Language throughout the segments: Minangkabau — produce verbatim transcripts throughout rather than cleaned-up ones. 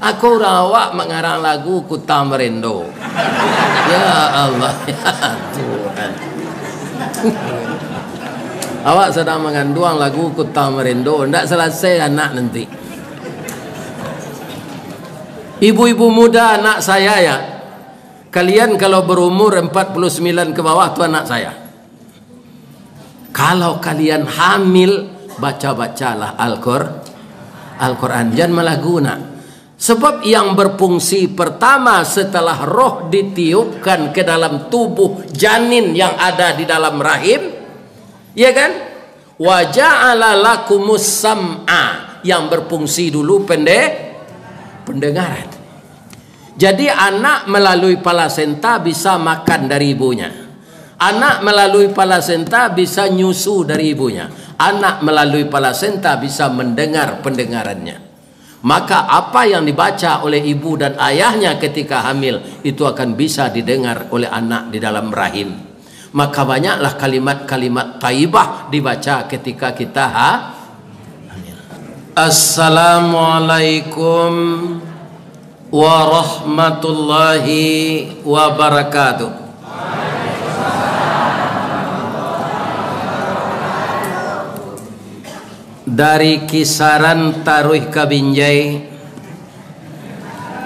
Ako urang awak mangarang lagu Kuta Marendo. Ya Allah, ya Tuhan. Awak sadang manganduang lagu Kuta Marendo, ndak salasai anak nanti. Ibu-ibu muda, anak saya ya, kalian kalau berumur empat puluh sembilan ke bawah tu anak saya. Kalau kalian hamil, baca-bacalah Al-Qur-, Al-Quran. Jan malagu nak. Sebab yang berfungsi pertama setelah roh ditiupkan ke dalam tubuh janin yang ada di dalam rahim, ya kan? Wa ja'ala lakumus sam'a, yang berfungsi dulu pende-, pendengaran. Jadi anak melalui plasenta bisa makan dari ibunya. Anak melalui plasenta bisa nyusu dari ibunya. Anak melalui plasenta bisa mendengar pendengarannya. Maka apa yang dibaca oleh ibu dan ayahnya ketika hamil, itu akan bisa didengar oleh anak di dalam rahim. Maka banyaklah kalimat-kalimat thayyibah dibaca ketika kita ha-, hamil. Assalamualaikum warahmatullahi wabarakatuh. Dari Kisaran taruih ka Binjai,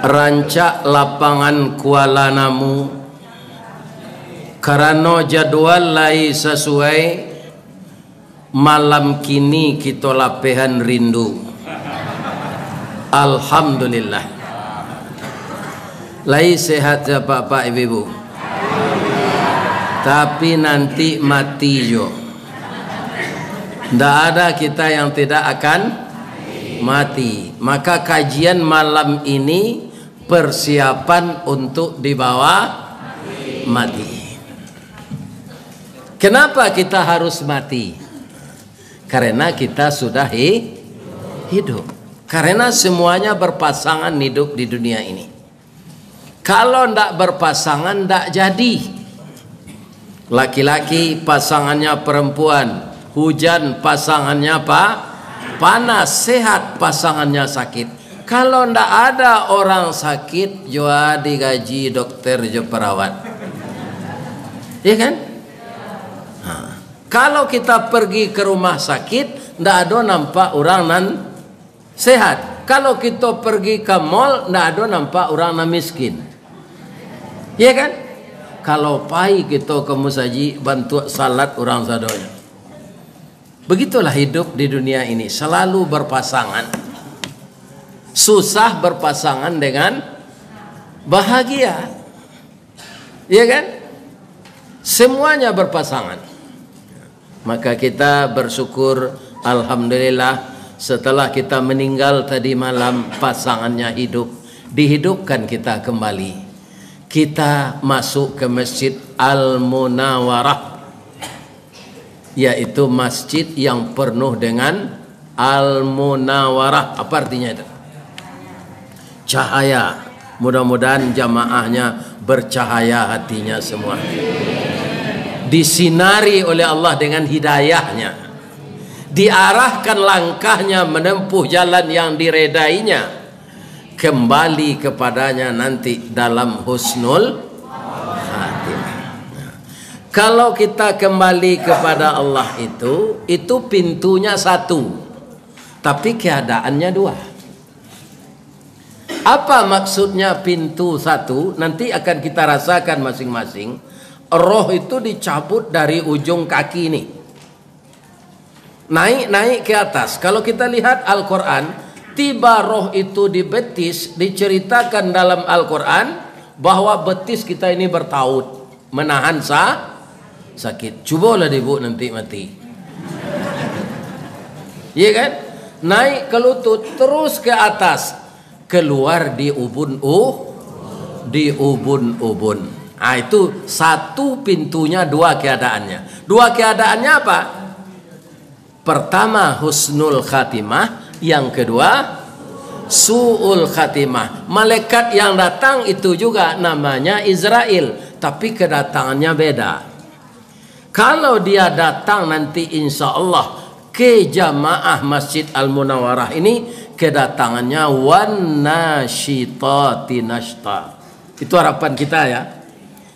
rancak lapangan Kuala Namu, karano jadwal lai sasuai, malam kini kito lapehan rindu. Alhamdulillah. Lai sehat sapak-pak ibu-ibu? Tapi nanti mati jo. Ndak ada kita yang tidak akan mati. Maka kajian malam ini persiapan untuk dibawa mati. Kenapa kita harus mati? Karena kita sudah hi-, hidup. Karena semuanya berpasangan hidup di dunia ini. Kalau ndak berpasangan, ndak jadi. Laki-laki pasangannya perempuan, hujan pasangannya pa-, panas, sehat pasangannya sakit. Kalau ndak ada orang sakit, jua digaji dokter jo perawat. Iya kan? Ha. Kalau kita pergi ke rumah sakit, ndak ado nampak urang nan sehat. Kalau kito pergi ka mall, ndak ado nampak urang nan miskin. Iya kan? Kalau pai kito ka musajik, bantuak salat urang sadonyo. Begitulah hidup di dunia ini, selalu berpasangan. Susah berpasangan dengan bahagia. Iya kan? Semuanya berpasangan. Maka kita bersyukur, alhamdulillah, setelah kita meninggal tadi malam, pasangannya hidup, dihidupkan kita kembali. Kita masuk ke Masjid Al-Munawarah, yaitu masjid yang penuh dengan Al-Munawarah. Apa artinya itu? Cahaya. Mudah-mudahan jamaahnya bercahaya hatinya semua. Disinari oleh Allah dengan hidayahnya. Diarahkan langkahnya menempuh jalan yang diredainya. Kembali kepadanya nanti dalam husnul khatimah. Kalau kita kembali kepada Allah itu, itu pintunya satu, tapi keadaannya dua. Apa maksudnya pintu satu? Nanti akan kita rasakan masing-masing. Roh itu dicabut dari ujung kaki ni. Naik-naik ke atas. Kalau kita lihat Al-Quran, tiba roh itu di betis, diceritakan dalam Al-Quran bahwa betis kita ini bertaut, menahan sa-, sakit. Cubolah ibu nanti mati. Iya kan? Naik ke lutut, terus ke atas, keluar di ubun u-, di ubun-ubun. Ah, itu satu pintunya, dua keadaannya. Dua keadaannya apa? Pertama, husnul khatimah. Yang kedua, su'ul khatimah. Malaikat yang datang itu juga namanya Izrail, tapi kedatangannya beda. Kalau dia datang nanti, insya Allah, ke jamaah Masjid Al-Munawarah ini, kedatangannya, wan nasyitati nasyta. Itu harapan kita, ya.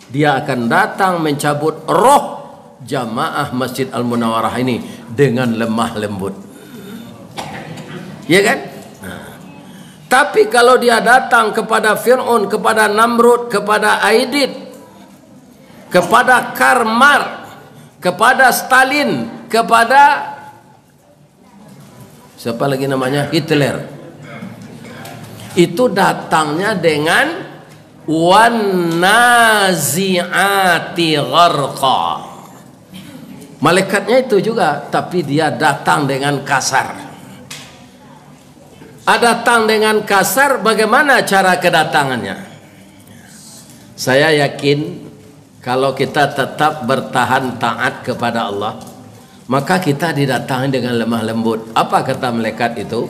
Dia akan datang mencabut roh jamaah Masjid Al-Munawarah ini dengan lemah lembut. Ya kan? Nah. Tapi kalau dia datang kepada Fir'aun, kepada Namrud, kepada Aidid, kepada Karl Marx, kepada Stalin, kepada siapa lagi namanya? Hitler. Itu datangnya dengan wan nazi'ati gharqa. Malaikatnya itu juga, tapi dia datang dengan kasar. Ah, datang dengan kasar, bagaimana cara kedatangannya? Saya yakin, kalau kita tetap bertahan taat kepada Allah, maka kita didatangi dengan lemah lembut. Apa kata malaikat itu?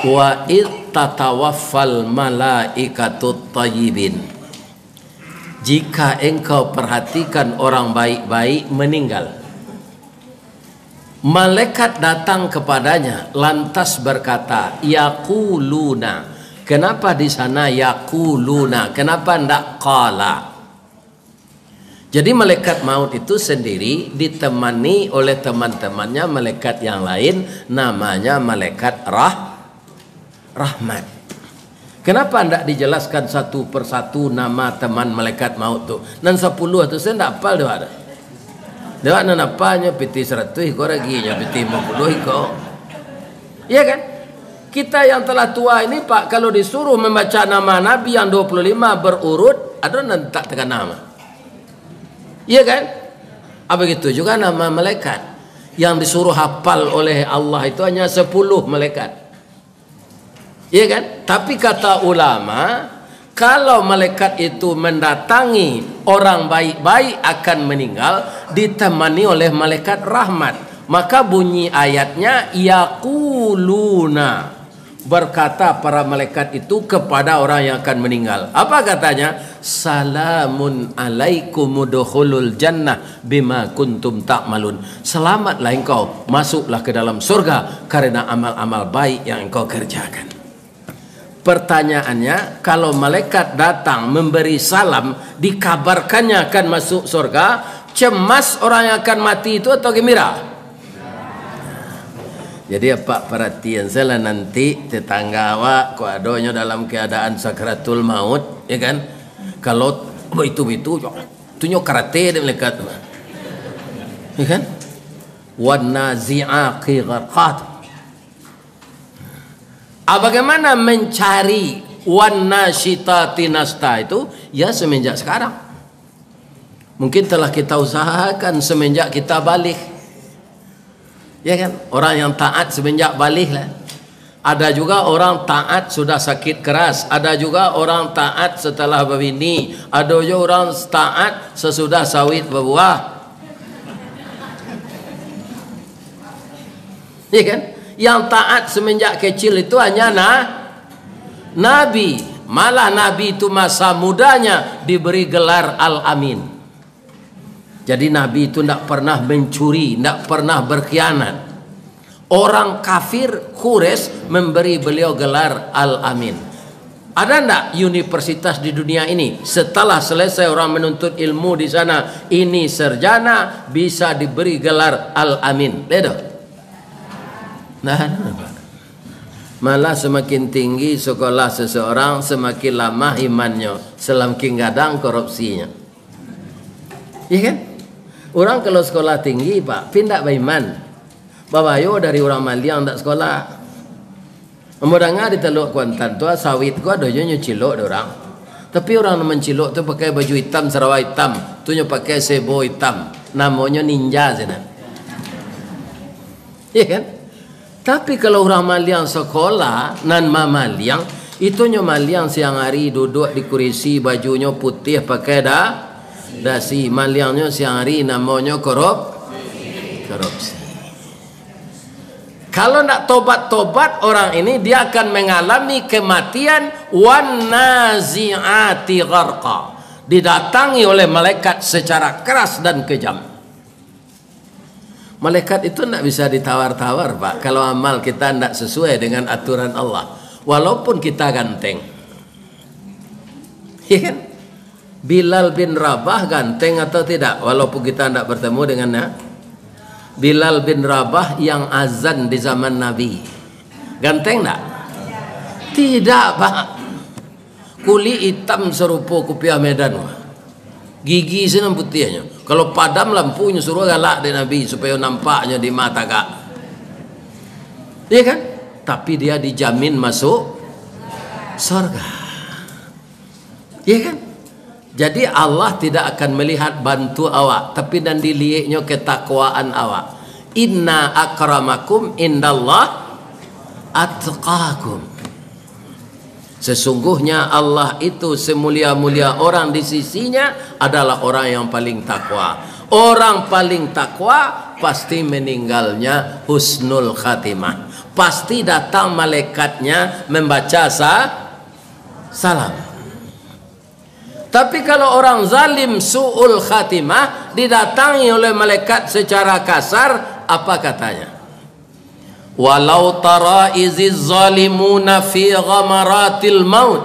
"Wa id tatawaffal malaikatut thayyibin." Jika engkau perhatikan, orang baik-baik meninggal. Malaikat datang kepadanya, lantas berkata, "Yaquluna." Kenapa di sana "yaquluna"? Kenapa ndak "qala"? Jadi, malaikat maut itu sendiri ditemani oleh teman-temannya, malaikat yang lain, namanya malaikat rah-, rahmat. Kenapa ndak dijelaskan satu persatu nama teman malaikat maut tu? Nan sapuluh tu, saya ndak apal dek awak tu. Dek awak nan apalnyo pitih saratuih iko, raginyo pitih limo puluah iko. Iya kan? Kita yang telah tua ini, Pak, kalau disuruh membaca nama Nabi yang dua puluh lima berurut, ado nan tak takana mah. Iya kan? Ah, begitu juga nama malaikat. Yang disuruh hafal oleh Allah itu hanya sepuluh malaikat. Iya kan? Tapi kata ulama, kalau malaikat itu mendatangi orang baik-baik akan meninggal, ditemani oleh malaikat rahmat, maka bunyi ayatnya, "Yaquluna." Berkata para malaikat itu kepada orang yang akan meninggal. Apa katanya? "Salamun alaikum udkhulul jannah bima kuntum ta'malun." Selamatlah engkau, masuklah ke dalam surga karena amal-amal baik yang engkau kerjakan. Pertanyaannya, kalau malaikat datang memberi salam, dikabarkannya akan masuk surga, cemas orang yang akan mati itu atau gembira? Jadi, apak paratian sajolah, nanti tetangga awak, kok adonyo dalam keadaan sakaratul maut, ya kan? Kalau baitu-baitu, tu nyo karate dek malaikat tu. Ya kan? "Wan nazi'ati gharqa." Ah, bagaimana mencari "wan nasyitati nasyta" itu? Ya, semenjak sekarang. Mungkin telah kita usahakan semenjak kita baligh. Ya kan? Orang yang taat semenjak baligh lah. Ada juga orang taat sudah sakit keras. Ada juga orang taat setelah babini. Ada juga orang taat sesudah sawit babuah. Ya kan? Yang taat semenjak kecil itu hanya na-, Nabi. Malah Nabi itu masa mudanya diberi gelar Al-Amin. Jadi, Nabi itu ndak pernah mencuri, ndak pernah berkhianat. Orang kafir Quraisy memberi beliau gelar Al-Amin. Ada ndak universitas di dunia ini, setelah selesai orang menuntut ilmu di sana, ini sarjana, bisa diberi gelar Al-Amin? Ada? Nah, malah semakin tinggi sekolah seseorang, semakin lamah imannyo, semakin gadang korupsinyo. Iya kan? Urang kalau sekolah tinggi, Pak, tapi ndak baiman. Babayo dari urang maliang ndak sekolah. Ambo danga di Taluak Kuantan tu, sawit ko ado juo nyo cilok dek urang. Tapi urang nan mancilok tu pakai baju itam, sarawa itam, tu nyo pakai sebo itam. Namonyo ninja sinan. Iya kan? Tapi kalau urang maliang sekolah, nan mamaliang, itu nyo maliang siang hari duduak di kurisi, bajunyo putiah pakai da-, dasi. Maliangnyo siang hari namonyo korup-, korupsi. Kalau ndak tobat-tobat orang ini, dia akan mengalami kematian wan nazi'ati gharqa. Didatangi oleh malaikat secara keras dan kejam. Malaikat itu ndak bisa ditawar-tawar, Pak, kalau amal kita ndak sesuai dengan aturan Allah. Walaupun kita ganteng. Iya kan? Bilal bin Rabah ganteng atau tidak? Walaupun kita ndak bertemu dengannya. Bilal bin Rabah yang azan di zaman Nabi. Ganteng ndak? Tidak, Pak. Kulik itam sarupo kupiah Medan, wah. Gigi sinan putiahnyo. Kalau padam lampunyo, suruah galak dek Nabi, supayo nampaknyo di mata gak. Iya kan? Tapi dia dijamin masuk sorga. Iya kan? Jadi Allah tidak akan melihat bantu awak, tapi nan dilieknyo ketakwaan awak. Inna akramakum indallah atqakum. Sesungguhnya Allah itu semulia-mulia orang di sisinya adalah orang yang paling takwa. Orang paling takwa pasti meninggalnya husnul khatimah. Pasti datang malaikatnya membaca sa-, salam. Tapi kalau orang zalim su'ul khatimah didatangi oleh malaikat secara kasar, apa katanya? Walau tara iziz zalimuna fi ghamaratil maut.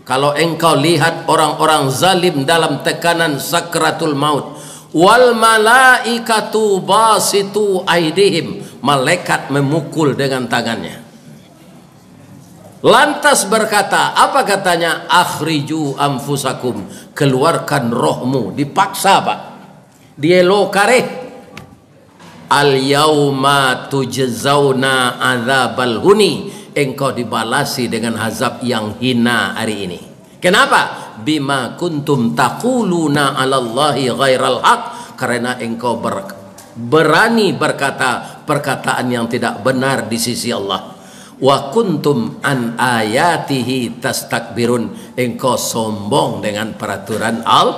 Kalau engkau lihat orang-orang zalim dalam tekanan sakratul maut, wal malaikatu basitu aidihim, malaikat memukul dengan tangannya. Lantas berkata, apa katanya? Akhriju anfusakum, keluarkan rohmu, dipaksa, Pak. Dielo kareh. Al yauma tujzauna adzabal huni, engkau dibalasi dengan azab yang hina hari ini. Kenapa? Bima kuntum taquluna 'alallahi ghairal haq, karena engkau ber-, berani berkata perkataan yang tidak benar di sisi Allah. Wa kuntum an ayatihi tastakbirun, engkau sombong dengan peraturan Al-,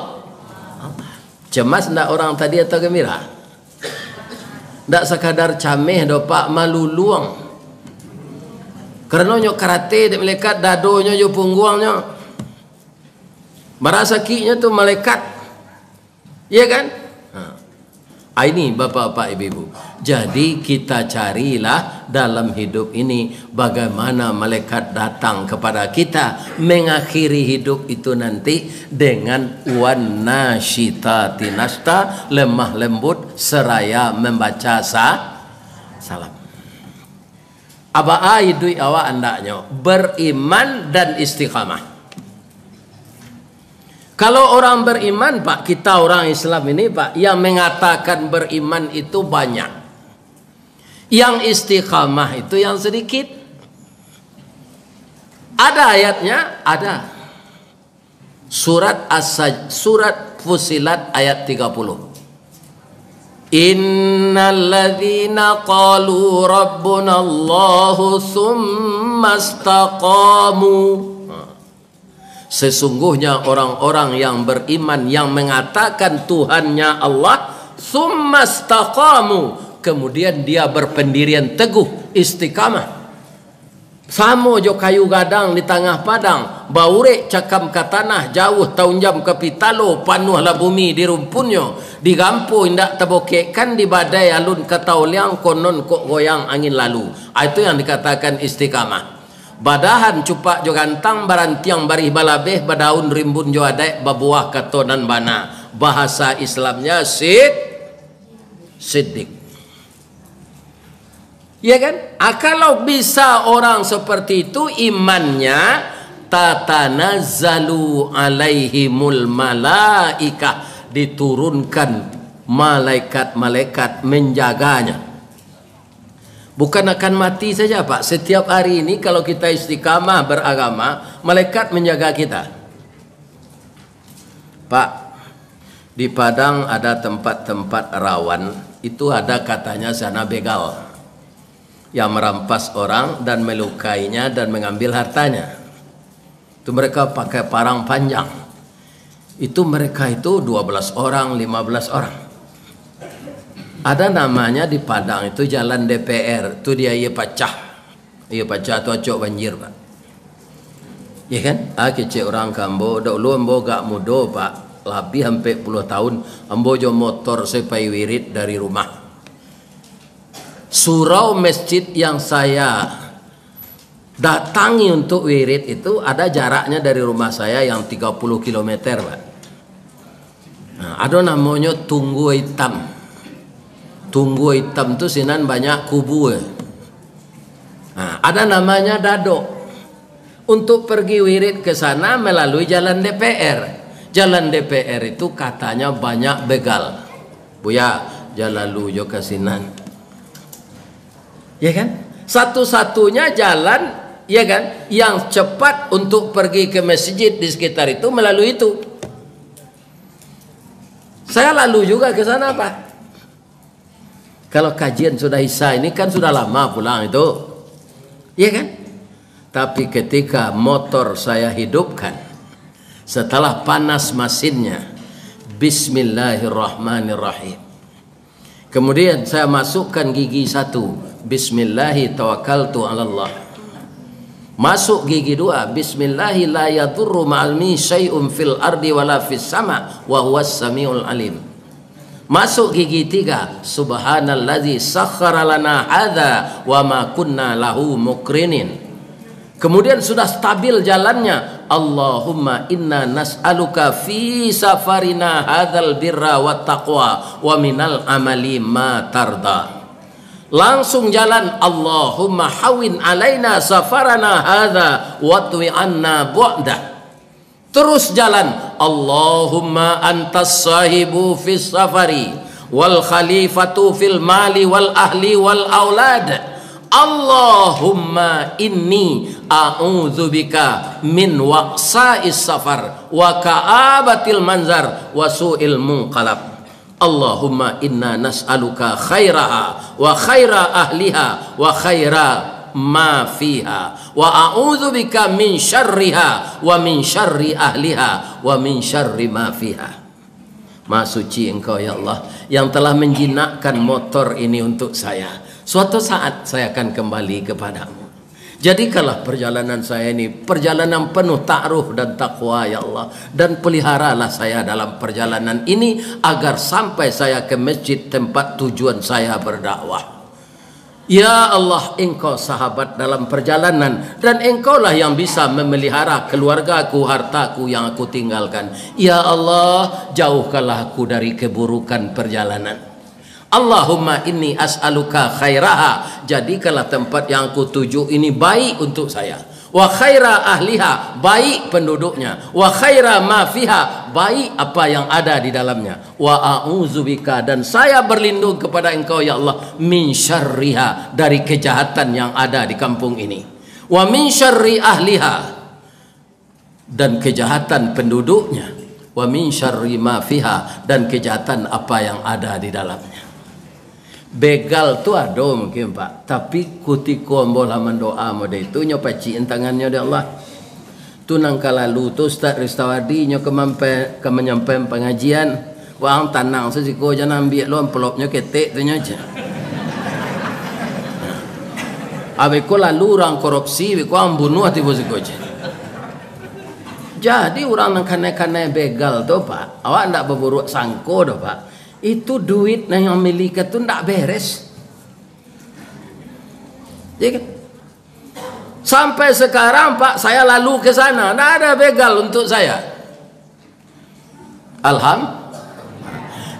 Allah. Cemas ndak orang tadi atau gembira? Ndak sakadar cameh doh, Pak, maluluang. Karano nyo karate dek malaikat, dadonyo jo pungguangnyo. Bara sakiknyo tu malaikat. Iya kan? Ha. Ah, ini bapak-bapak, ibu-ibu. Jadi kita carilah dalam hidup ini bagaimana malaikat datang kepada kita mengakhiri hidup itu nanti dengan wan nasyitati nashta, lemah lembut seraya membaca sa-, salam. Aba a iduik awak andaknyo beriman dan istiqamah. Kalau orang beriman, Pak, kita orang Islam ini, Pak, yang mengatakan beriman itu banyak. Yang istiqamah itu yang sedikit. Ada ayatnya? Ada. Surat As-Saj-, surat Fussilat ayat tiga puluh. Innalladzina qalu rabbunallahu tsumma istaqamu. Sesungguhnya orang-orang yang beriman, yang mengatakan Tuhannya Allah, tsumma istaqamu, kemudian dia berpendirian teguh, istiqamah. Samo jo kayu gadang di tangah padang, baurek cakam ka tanah, jauah taunjam ka pitalo, panuahlah bumi di rumpunnyo, di gampo indak tabokekkan, di badai alun ka taoliang, konon kok goyang angin lalu. Ah, itu yang dikatakan istiqamah. Badahan cupak jo gantang, barantiang barih balabeh, badaun rimbun jo adaik, babuah kato nan bana. Bahasa Islamnya sid-, siddiq. Ya kan? Ah, kalau bisa orang seperti itu imannya, tatanazzalu alaihimul malaikah, diturunkan malaikat-malaikat menjaganya. Bukan akan mati saja, Pak. Setiap hari ini kalau kita istiqamah beragama, malaikat menjaga kita. Pak, di Padang ada tempat-tempat rawan, itu ada katanya sana begal yang merampas orang dan melukainya dan mengambil hartanya. Itu mereka pakai parang panjang. Itu mereka itu dua belas orang, lima belas orang. Ada namanya di Padang itu Jalan D P R, itu dia iya pacah. Iya pacah tu acok banjir, Pak. Iya kan? Ah, kecek urang ka ambo, dahulu ambo agak mudo, Pak. Labiah ampek puluah tahun, ambo jo motor se pai wirid dari rumah. Surau masjid yang saya datangi untuk wirid itu ada jaraknya dari rumah saya yang tiga puluh kilometer, Pak. Nah, ada namanya Tunggua Hitam. Tunggua Hitam tu sinan banyak kubur. Nah, ada namanya Dadok. Untuk pergi wirid ke sana melalui jalan D P R. Jalan D P R itu katanya banyak begal. Buya, jan lalu jo ka sinan. Ya kan? Satu-satunya jalan, ya kan, yang cepat untuk pergi ke masjid di sekitar itu melalui itu. Saya lalu juga ke sana, Pak. Kalau kajian sudah Isya ini kan sudah lama pulang itu. Ya kan? Tapi ketika motor saya hidupkan, setelah panas masinnya, bismillahirrahmanirrahim. Kemudian saya masukkan gigi satu, bismillahi tawakkaltu alallah. Masuk gigi dua, bismillahi la yadurru ma'almi syai'un fil ardi wala fis sama, wa huwas samiul alim. Masuk gigi tiga, subhanalladzi sakhkhara lana hadza wa ma kunna lahu muqrinin. Kemudian sudah stabil jalannya, Allahumma inna nas'aluka fi safarina hadzal birra wa taqwa wa minal amali ma tarda. Langsung jalan, Allahumma hawin alaina safarana hadza wa twi anna bu'dah. Terus jalan, Allahumma antas sahibu fis safari wal khalifatu fil mali wal ahli wal aulad. Allahumma inni a'udzubika min wa'sa'is safar wa ka'abatil manzar wa su'il munqalab. Allahumma inna nas'aluka khairaha wa khaira ahliha wa khaira ma fiha, wa a'udzubika min syarriha wa min syarri ahliha wa min syarri ma fiha. Maha Suci Engkau, ya Allah, yang telah menjinakkan motor ini untuk saya. Suatu saat saya akan kembali kepadamu. Jadikanlah perjalanan saya ini perjalanan penuh ta'aruf dan takwa, ya Allah. Dan peliharalah saya dalam perjalanan ini, agar sampai saya ke masjid tempat tujuan saya berdakwah. Ya Allah, Engkau sahabat dalam perjalanan, dan Engkaulah yang bisa memelihara keluargaku, hartaku yang aku tinggalkan. Ya Allah, jauhkanlah aku dari keburukan perjalanan. Allahumma inni as'aluka khairaha, jadikanlah tempat yang aku tuju ini baik untuk saya. Wa khaira ahliha, baik penduduknya. Wa khaira ma fiha, baik apa yang ada di dalamnya. Wa a'udzubika, dan saya berlindung kepada Engkau, ya Allah, min syarriha, dari kejahatan yang ada di kampung ini. Wa min syarri ahliha, dan kejahatan penduduknya, wa min syarri ma fiha, dan kejahatan apa yang ada di dalamnya. Begal tu ado mungkin, Pak, tapi kutiko ambo lah mandoa mode itu, nyo pacik tangannyo dek Allah. Tu nan ka lalu tu Ustaz Ristawadi nyo ka mampe-, ka manyampaian pangajian. Wang tanang sasiko, jan ambiak lo amplopnyo ketek tu nyo, ceh. Abih ko lalu urang korupsi, abih ko urang bunuah tibo siko, ceh. Jadi urang nan kanai-kanai begal tu, Pak, awak ndak baburuak sangko doh, Pak. Itu duit nan yang milikan tu ndak beres. Ya kan? Sampai sekarang, Pak, saya lalu ke sana, ndak ada begal untuk saya. Alham-,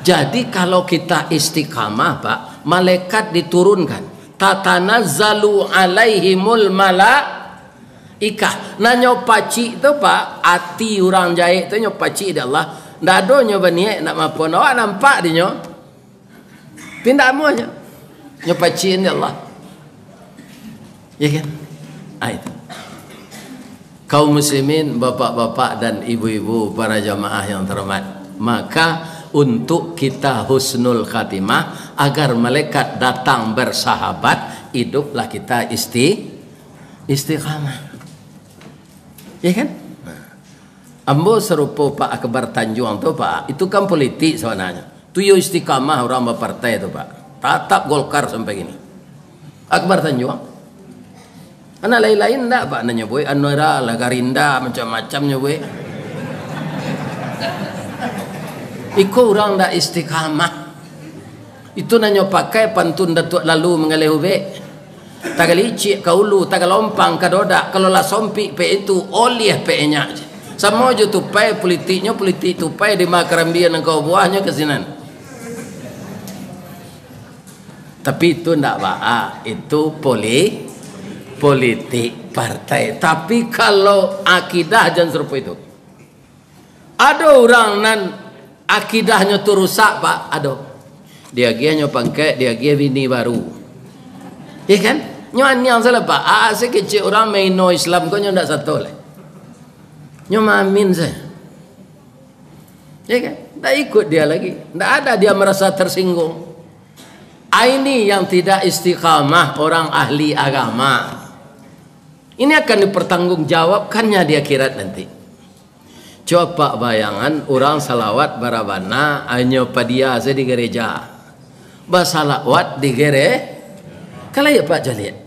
Jadi, kalau kita istiqamah, Pak, malaikat diturunkan. Tatanazzalu alaihimul malaikah. Nah, nyo pacik tu, Pak, ati urang jahek tu nyo pacik dek Allah. Ndak ado nyo baniaik nak mapo. Awak nampak di nyo? Pindah amuahnyo. Nyo pacik dek Allah. Ya kan? Ah, itu. Kaum muslimin, bapak-bapak dan ibu-ibu, para jamaah yang terhormat, maka untuk kita husnul khatimah, agar malaikat datang bersahabat, hiduplah kita isti-, istiqamah. Ya kan? Nah. Ambo sarupo Pak Akbar Tanjuang tu, Pak, itu kan politik sabananyo. Tu yo istiqamah urang bapartai tu, Pak. Tatap Golkar sampai kini. Akbar Tanjuang. Anak lain-lain ndak, Pak, nan nyo buek, Anwar lah, Garinda, macam-macam nyo buek. Iko urang ndak istiqamah. Itu nan nyo pakai pantun Datuak Lalu manggaleh ubek. Tagalicik ka ulu, tagalompang ka dodak, kalau lah sompik pek itu, oliah pek enyak. Samo jo tupai politiknyo, politik tupai di ma karambia nan ka buahnyo ka sinan. Tapi itu ndak baa, itu poli-, politik partai. Tapi kalau akidah jan sarupo itu. Ado urang nan akidahnyo tu rusak, Pak, ado. Diagiahnyo pangkek, diagiah bini baru. Iya kan? Nyo aniang salah, Pak. Aa, sakecek urang maino Islam ko nyo ndak sato lai. Nyo maamin sajo. Iya kan? Ndak ikut dia lagi. Ndak ada dia merasa tersinggung. Ah, ini yang tidak istiqamah orang ahli agama. Ini akan dipertanggungjawabkannya di akhirat nanti. Coba bayangan, urang salawat barabana, hanyo padia sajo di gareja. Basalawat di gere-, kalau ya Pak caliak.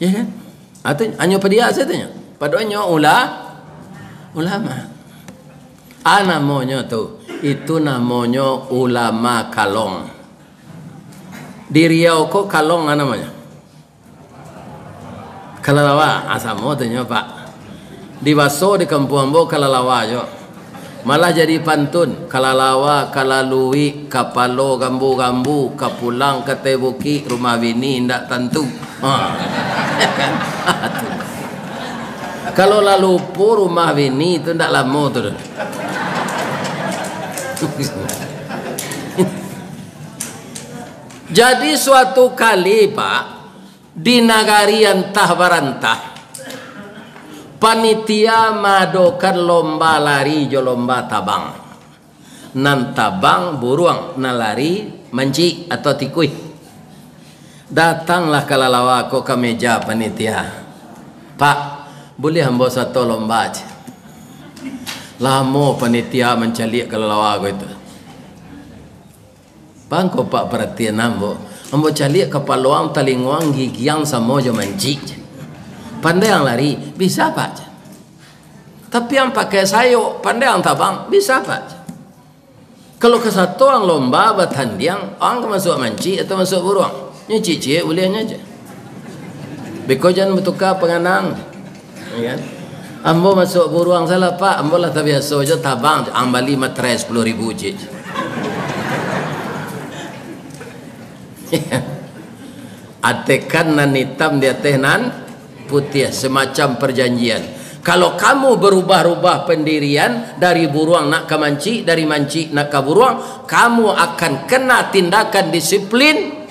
Ya kan? Atau hanyo padia sajo tu nyo. Padoanyo ula-, ulama. Ah, namonyo tu, itu namonyo ulama kalong. Di Riau ko kalong ah namonyo. Kalalawa, ah, samo tu nyo, Pak. Dibaso di kampuang ambo kalalawa jo. Malah jadi pantun, kalalawa, kalaluik, kapalo gambu-gambu, kapulang ka ateh bukik, rumah bini indak tantu. Ha. Kalau lah lupo rumah bini tu ndak lamo tu. Jadi suatu kali, Pak, di nagari antah barantah, panitia maadokan lomba lari jo lomba tabang. Nan tabang buruang, nan lari mancik atau tikuih. Datanglah kalalawa ko ka meja panitia. "Pak, buliah ambo sato lomba?" cek. Lamo panitia mancaliak kalalawa ko itu. "Bangko Pak paratian ambo, ambo caliak kapalo ang, talingo ang, gigi ang samo jo mancik. Pandai ang lari, bisa Pak? Tapi ang pakai sayok, pandai ang tabang, bisa Pak? Kalau kasato ang lomba batandiang, ang ka masuak mancik atau masuak buruang?" Nyo ciek-ciek buliahnyo je. Beko jan batuka panganang. Ya kan? "Ambo masuak buruang salah, Pak. Ambo lah tabiaso jo tabang." "Ang bali materai sapuluah ribu ciek." Atekan nan itam di ateh nan putiah, semacam perjanjian. Kalau kamu berubah-ubah pendirian, dari buruang nak ka mancik, dari mancik nak ka buruang, kamu akan kena tindakan disiplin.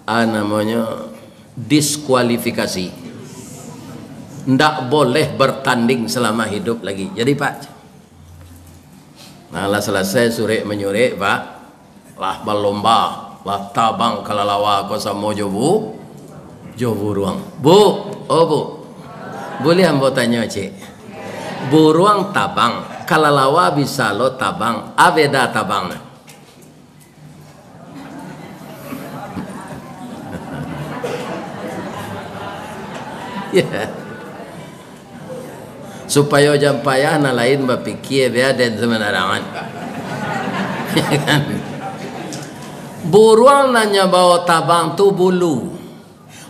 Ah, namonyo diskualifikasi. Ndak boleh bertanding selama hidup lagi. Jadi, Pak, nah, lah selesai surek manyurek, Pak, lah balomba, lah tabang kalalawa ko samo jo bu-, jo buruang. "Bu, oh Bu, buliah ambo tanyo, cek? Buruang tabang, kalalawa bisa lo tabang, a beda tabang nah?" Ya. Supayo jan payah nan lain bapikia, bia den samanarangan. Ya kan? Buruang nan nyo bao tabang tu bulu.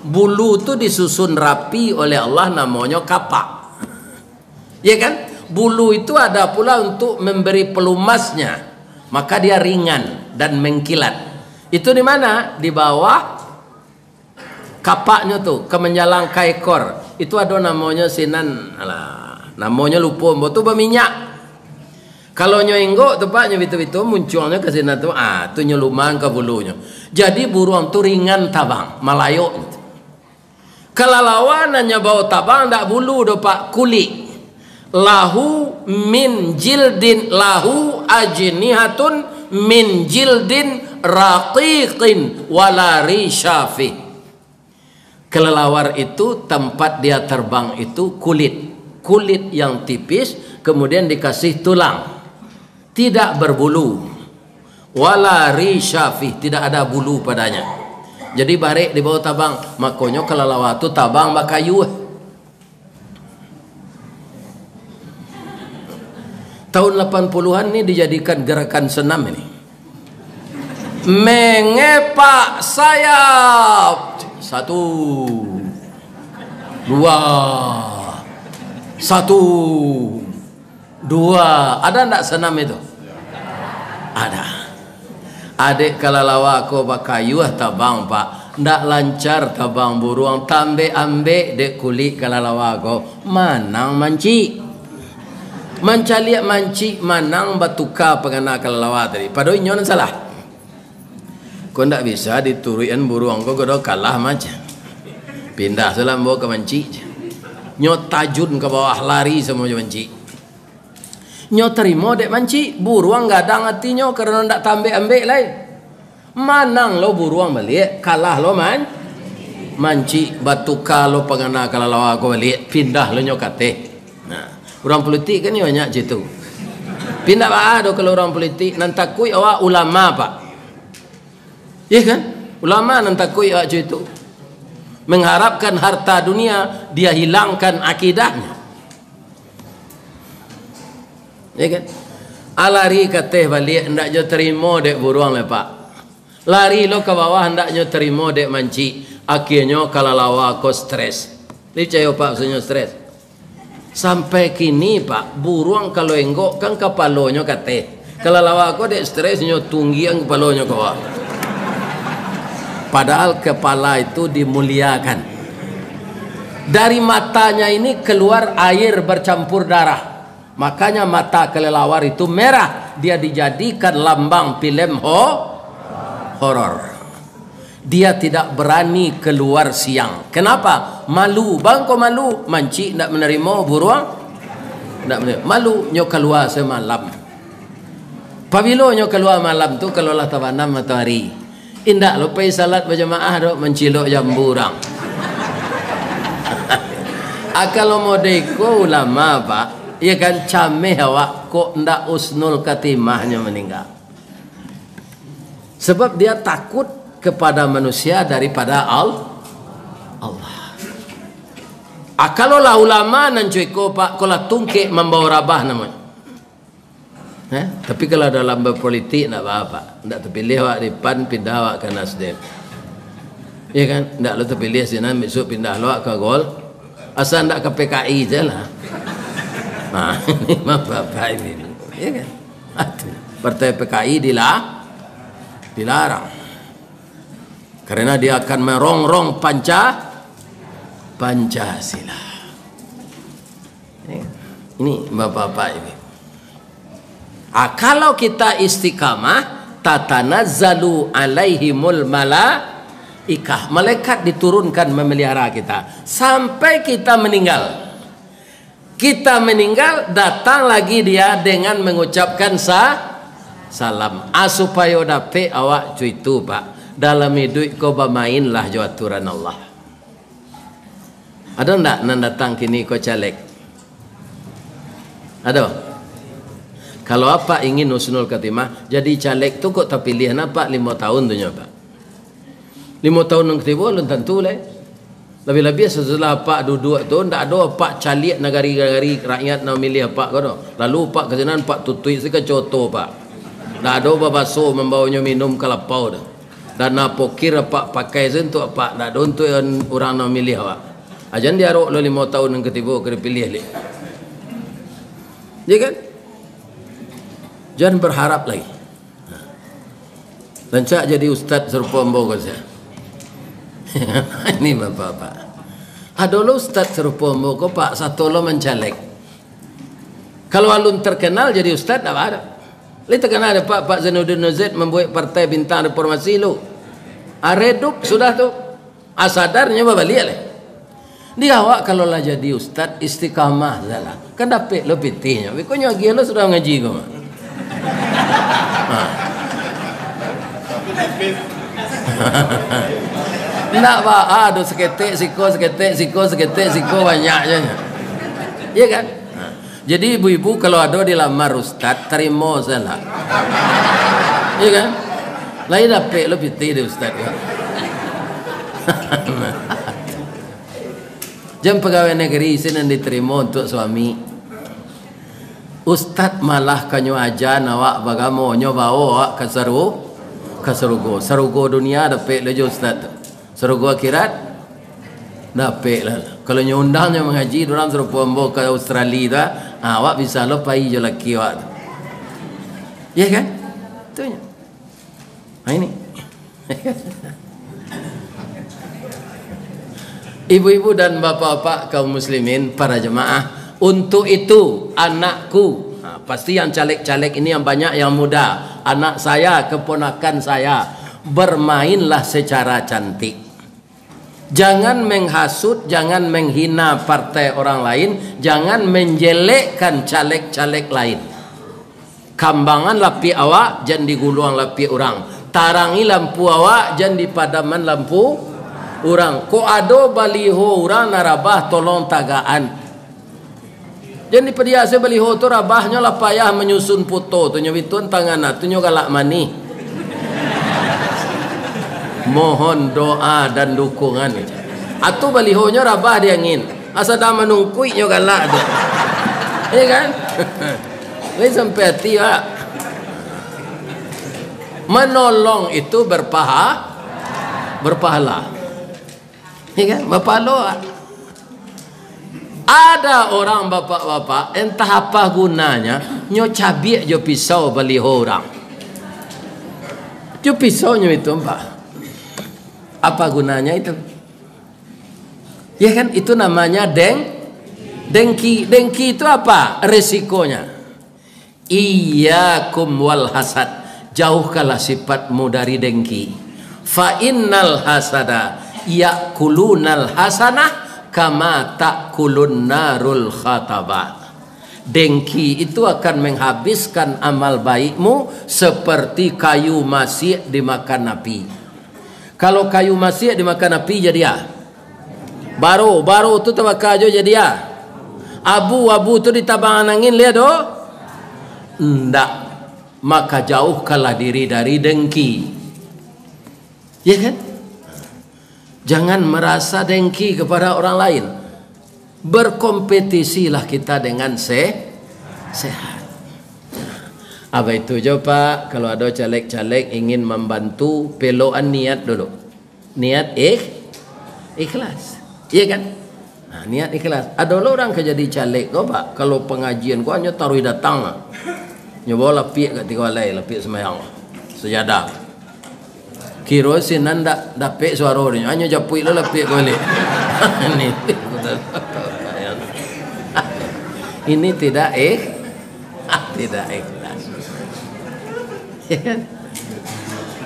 Bulu tu disusun rapi oleh Allah, namonyo kapak. Ya kan? Bulu itu ada pula untuk memberi pelumasnya. Maka dia ringan dan mengkilat. Itu di mana? Di bawah kapaknyo tu, ka manjalang ka ekor. Itu ado namonyo sinan, alah, namonyo lupo ambo tu, baminyak. Kalau nyo inggok tu, Pak, nyo bitu-bitu, muncuangnyo ka sinan tu, ah, tu nyo lumang ka bulunyo. Jadi buruang tu ringan tabang, malayok. Kalalawa nan nyo bao tabang ndak bulu doh, Pak, kulik. Lahu min jildin, lahu ajnihatun min jildin raqiqin wala risha fih. Kelelawar itu, tempat dia terbang itu kulit, kulit yang tipis, kemudian dikasih tulang. Tidak berbulu. Wala risha fih, tidak ada bulu padanya. Jadi barek di bawah tabang, makonyo kalalawa tu tabang bakayu. Tahun lapan puluhan ni dijadikan gerakan senam ini. Mengepak sayap. Satu. Dua. Satu. Dua. Ada ndak senam itu? Ada. Adek kalalawa ko bakayuah tabang, Pak. Ndak lancar tabang buruang, tambek-ambek dek kulik kalalawa ko. Manang mancik. Mancaliak mancik, manang batuka pangana kalalawa tadi. Padahal inyo nan salah. Ko ndak bisa dituruikan buruang ko, ko kalah mancik. Pindah salah ambo ka mancik. Nyo tajun ka bawah, lari samo jo mancik. Nyo tarimo dek mancik, buruang gadang atinyo karano ndak tambek-ambek lai. Manang lo buruang baliak, kalah lo man-, mancik, batuka lo pangana kalalawa ko baliak, pindah lo nyo ka ateh. Nah, urang pulitik kan nyo banyak cak itu. Pindah baa do kalau urang pulitik, nan takuik awak ulama, Pak. Iya kan? Ulama nan takuik awak cak itu. Mengharapkan harta dunia, dia hilangkan akidahnya. Ya kan? Ah, lari ka ateh baliak, ndak jo tarimo dek buruang lai, Pak. Lari lo ka bawah, ndak nyo tarimo dek mancik. Akhianyo kalalawa ko stres. Picayo, Pak, maksudnyo stres? Sampai kini, Pak, buruang kalau enggok kan kapalonyo ka ateh. Kalalawa ko dek stres nyo tunggiang kapalonyo ka bawah. Padahal kepala itu dimuliakan. Dari matanya ini keluar air bercampur darah. Makanya mata kelelawar itu merah. Dia dijadikan lambang filem ho-, horor. Dia tidak berani keluar siang. Kenapa? Malu. Bangko malu. Mancik ndak manarimo, buruang ndak manarimo. Malu, nyo kalua samalam. Pabilo nyo kalua malam tu, kalau lah tabanam matoari, indak lo pai salat bajamaah doh, mancilok jambu urang. Ah, kalau model iko ulama, Pak, ya kan, cameh awak, kok ndak husnul khatimah nyo maningga. Sebab dia takut kepada manusia daripada Al-, Allah. Ah, kalau lah ulama nan cako iko, Pak, ko lah tungkek mambao rabah namonyo. Eh, tapi kalau dalam berpolitik, ndak apa-apa. Ndak terpilih awak di PAN, pindah awak ke Nasdem. Iya kan? Ndak lo terpilih sinan, besok pindah lo awak ke Gol. Asal ndak ke PKI je lah. Nah, ini mah bapak ini. Iya kan? Aduh, partai PKI dila-, dilarang. Karena dia akan merongrong Panca-, Pancasila. Ini, ini bapak-bapak ini. Ah, kalau kita istiqamah, tatanazzalu alaihimul malaikah. Malaikat diturunkan memelihara kita. Sampai kita meninggal. Kita meninggal, datang lagi dia dengan mengucapkan sa-, salam. Ah, supayo dapek awak cuitu, Pak. Dalam iduik ko bamainlah jo aturan Allah. Ado ndak nan datang kini ko caleg? Ado? Kalau apak ingin husnul khatimah, jadi caleg tu kok tapiliah apak limo tahun tu nyo, Pak? Limo tahun nan katibo alun tantu lai. Labiah-labiah sasudah apak duduak tu, ndak ado apak caliak nagari-nagari rakyat nan mamiliah apak ko doh. Lalu apak ka sinan, apak tutuik se kaco apak. Ndak ado babaso mambaonyo minum ka lapau doh. Dana pokir apak pakai se untuak apak, ndak ado untuak urang nan mamiliah awak. Ah, jan diarok lo limo tahun nan katibo ka dipiliah lai. Ya kan? Jan berharap lai. Rancak jadi ustad sarupo ambo ko sia. Ini bapak-bapak. Ado lo ustad sarupo ambo ko, Pak, sato lo mancaleg. Kalau alun terkenal jadi ustad, ndak ado. Lai terkenal dek Pak, Pak Zainuddin Nurzaid mambuek Partai Bintang Reformasi lu. Ah, redup sudah tu. Ah, sadar nyo babaliak lai. Di awak kalau lah jadi ustad, istiqamah sajolah. Kan dapek lo pitihnyo. Beko nyo agiah lo sudah mangaji ko mah. Ha. Ndak ba-, ah, ado saketek siko, saketek siko, saketek siko, banyak je nyo. Iya kan? Ha. Jadi, ibu-ibu kalau ado dilamar ustad, tarimo sajolah. Iya kan? Lai dapek lo pitih di ustad ko. Jan pagawai nagari se nan ditarimo untuak suami. Ustaz malah kanyo aja awak bagamo, nyo bawo awak ka saru-, ka sarugo. Sarugo dunia dapek lo jo ustaz tu. Sarugo akhirat dapek lah. Kalau nyo undang nyo mangaji, urang sarupo ambo ka Australia tu, ah, awak bisa lo pai jo laki awak tu. Ya kan? Tu nyo. Nah, ini. Ibu-ibu dan bapak-bapak kaum muslimin, para jemaah, untuk itu, anakku, nah, pasti yang caleg-caleg ini yang banyak yang muda, anak saya, keponakan saya, bermainlah secara cantik. Jangan menghasut, jangan menghina partai orang lain, jangan menjelekkan caleg-caleg lain. Kambangan lapiak awak, jan diguluang lapiak urang. Tarangi lampu awak, jan dipadaman lampu urang. Kok ado baliho urang nan rabah, tolong tagakan. Jan dipadiak se baliho tu, rabahnyo lah payah manyusun puto tu, nyo bituan tangan atu nyo galak manih. Mohon doa dan dukungan. Atu balihonyo rabah di angin. Asa dah manungkuik nyo galak tu. Iya kan? Lai sampai hati, Pak. Menolong itu berpaha-, berpahala. Iya kan? Berpahala, Pak. Ada orang bapak-bapak, entah apa gunanya, nyo cabiak jo pisau baliho urang. Jo pisau nyo itu, Pak. Apa gunanya itu? Ya kan, itu namanya deng-, dengki. Dengki itu apa resikonya? Iyyakum wal hasad. Jauhkanlah sifatmu dari dengki. Fa innal hasada ya'kulunal hasanah kama ta'kulun narul khatabah. Dengki itu akan menghabiskan amal baikmu seperti kayu masiak dimakan api. Kalau kayu masiak dimakan api, jadi ah. Baro, baro tu tabaka jo, jadi ah. Abu, abu tu ditabangan angin, lihat doh. Ndak. Maka jauhkanlah diri dari dengki. Ya kan? Jangan merasa dengki kepada orang lain. Berkompetisilah kita dengan se-, sehat. Apa itu jo, Pak? Kalau ada caleg-caleg ingin membantu, pelokan niat dulu. Niat ikh-, ikhlas. Iya kan? Nah, niat ikhlas. Ada lo urang ka jadi caleg ko, Pak, kalau pengajian ko hanyo taruih datang. Nyo bawa lapiak ka tigo alai, lapiak sembahyang. Sajadah. Kiro sinan dak dapek suaro dek nyo, hanyo japuik lo lapiak ko baliak. Ini, ini tidak eh, tidak ikhlas.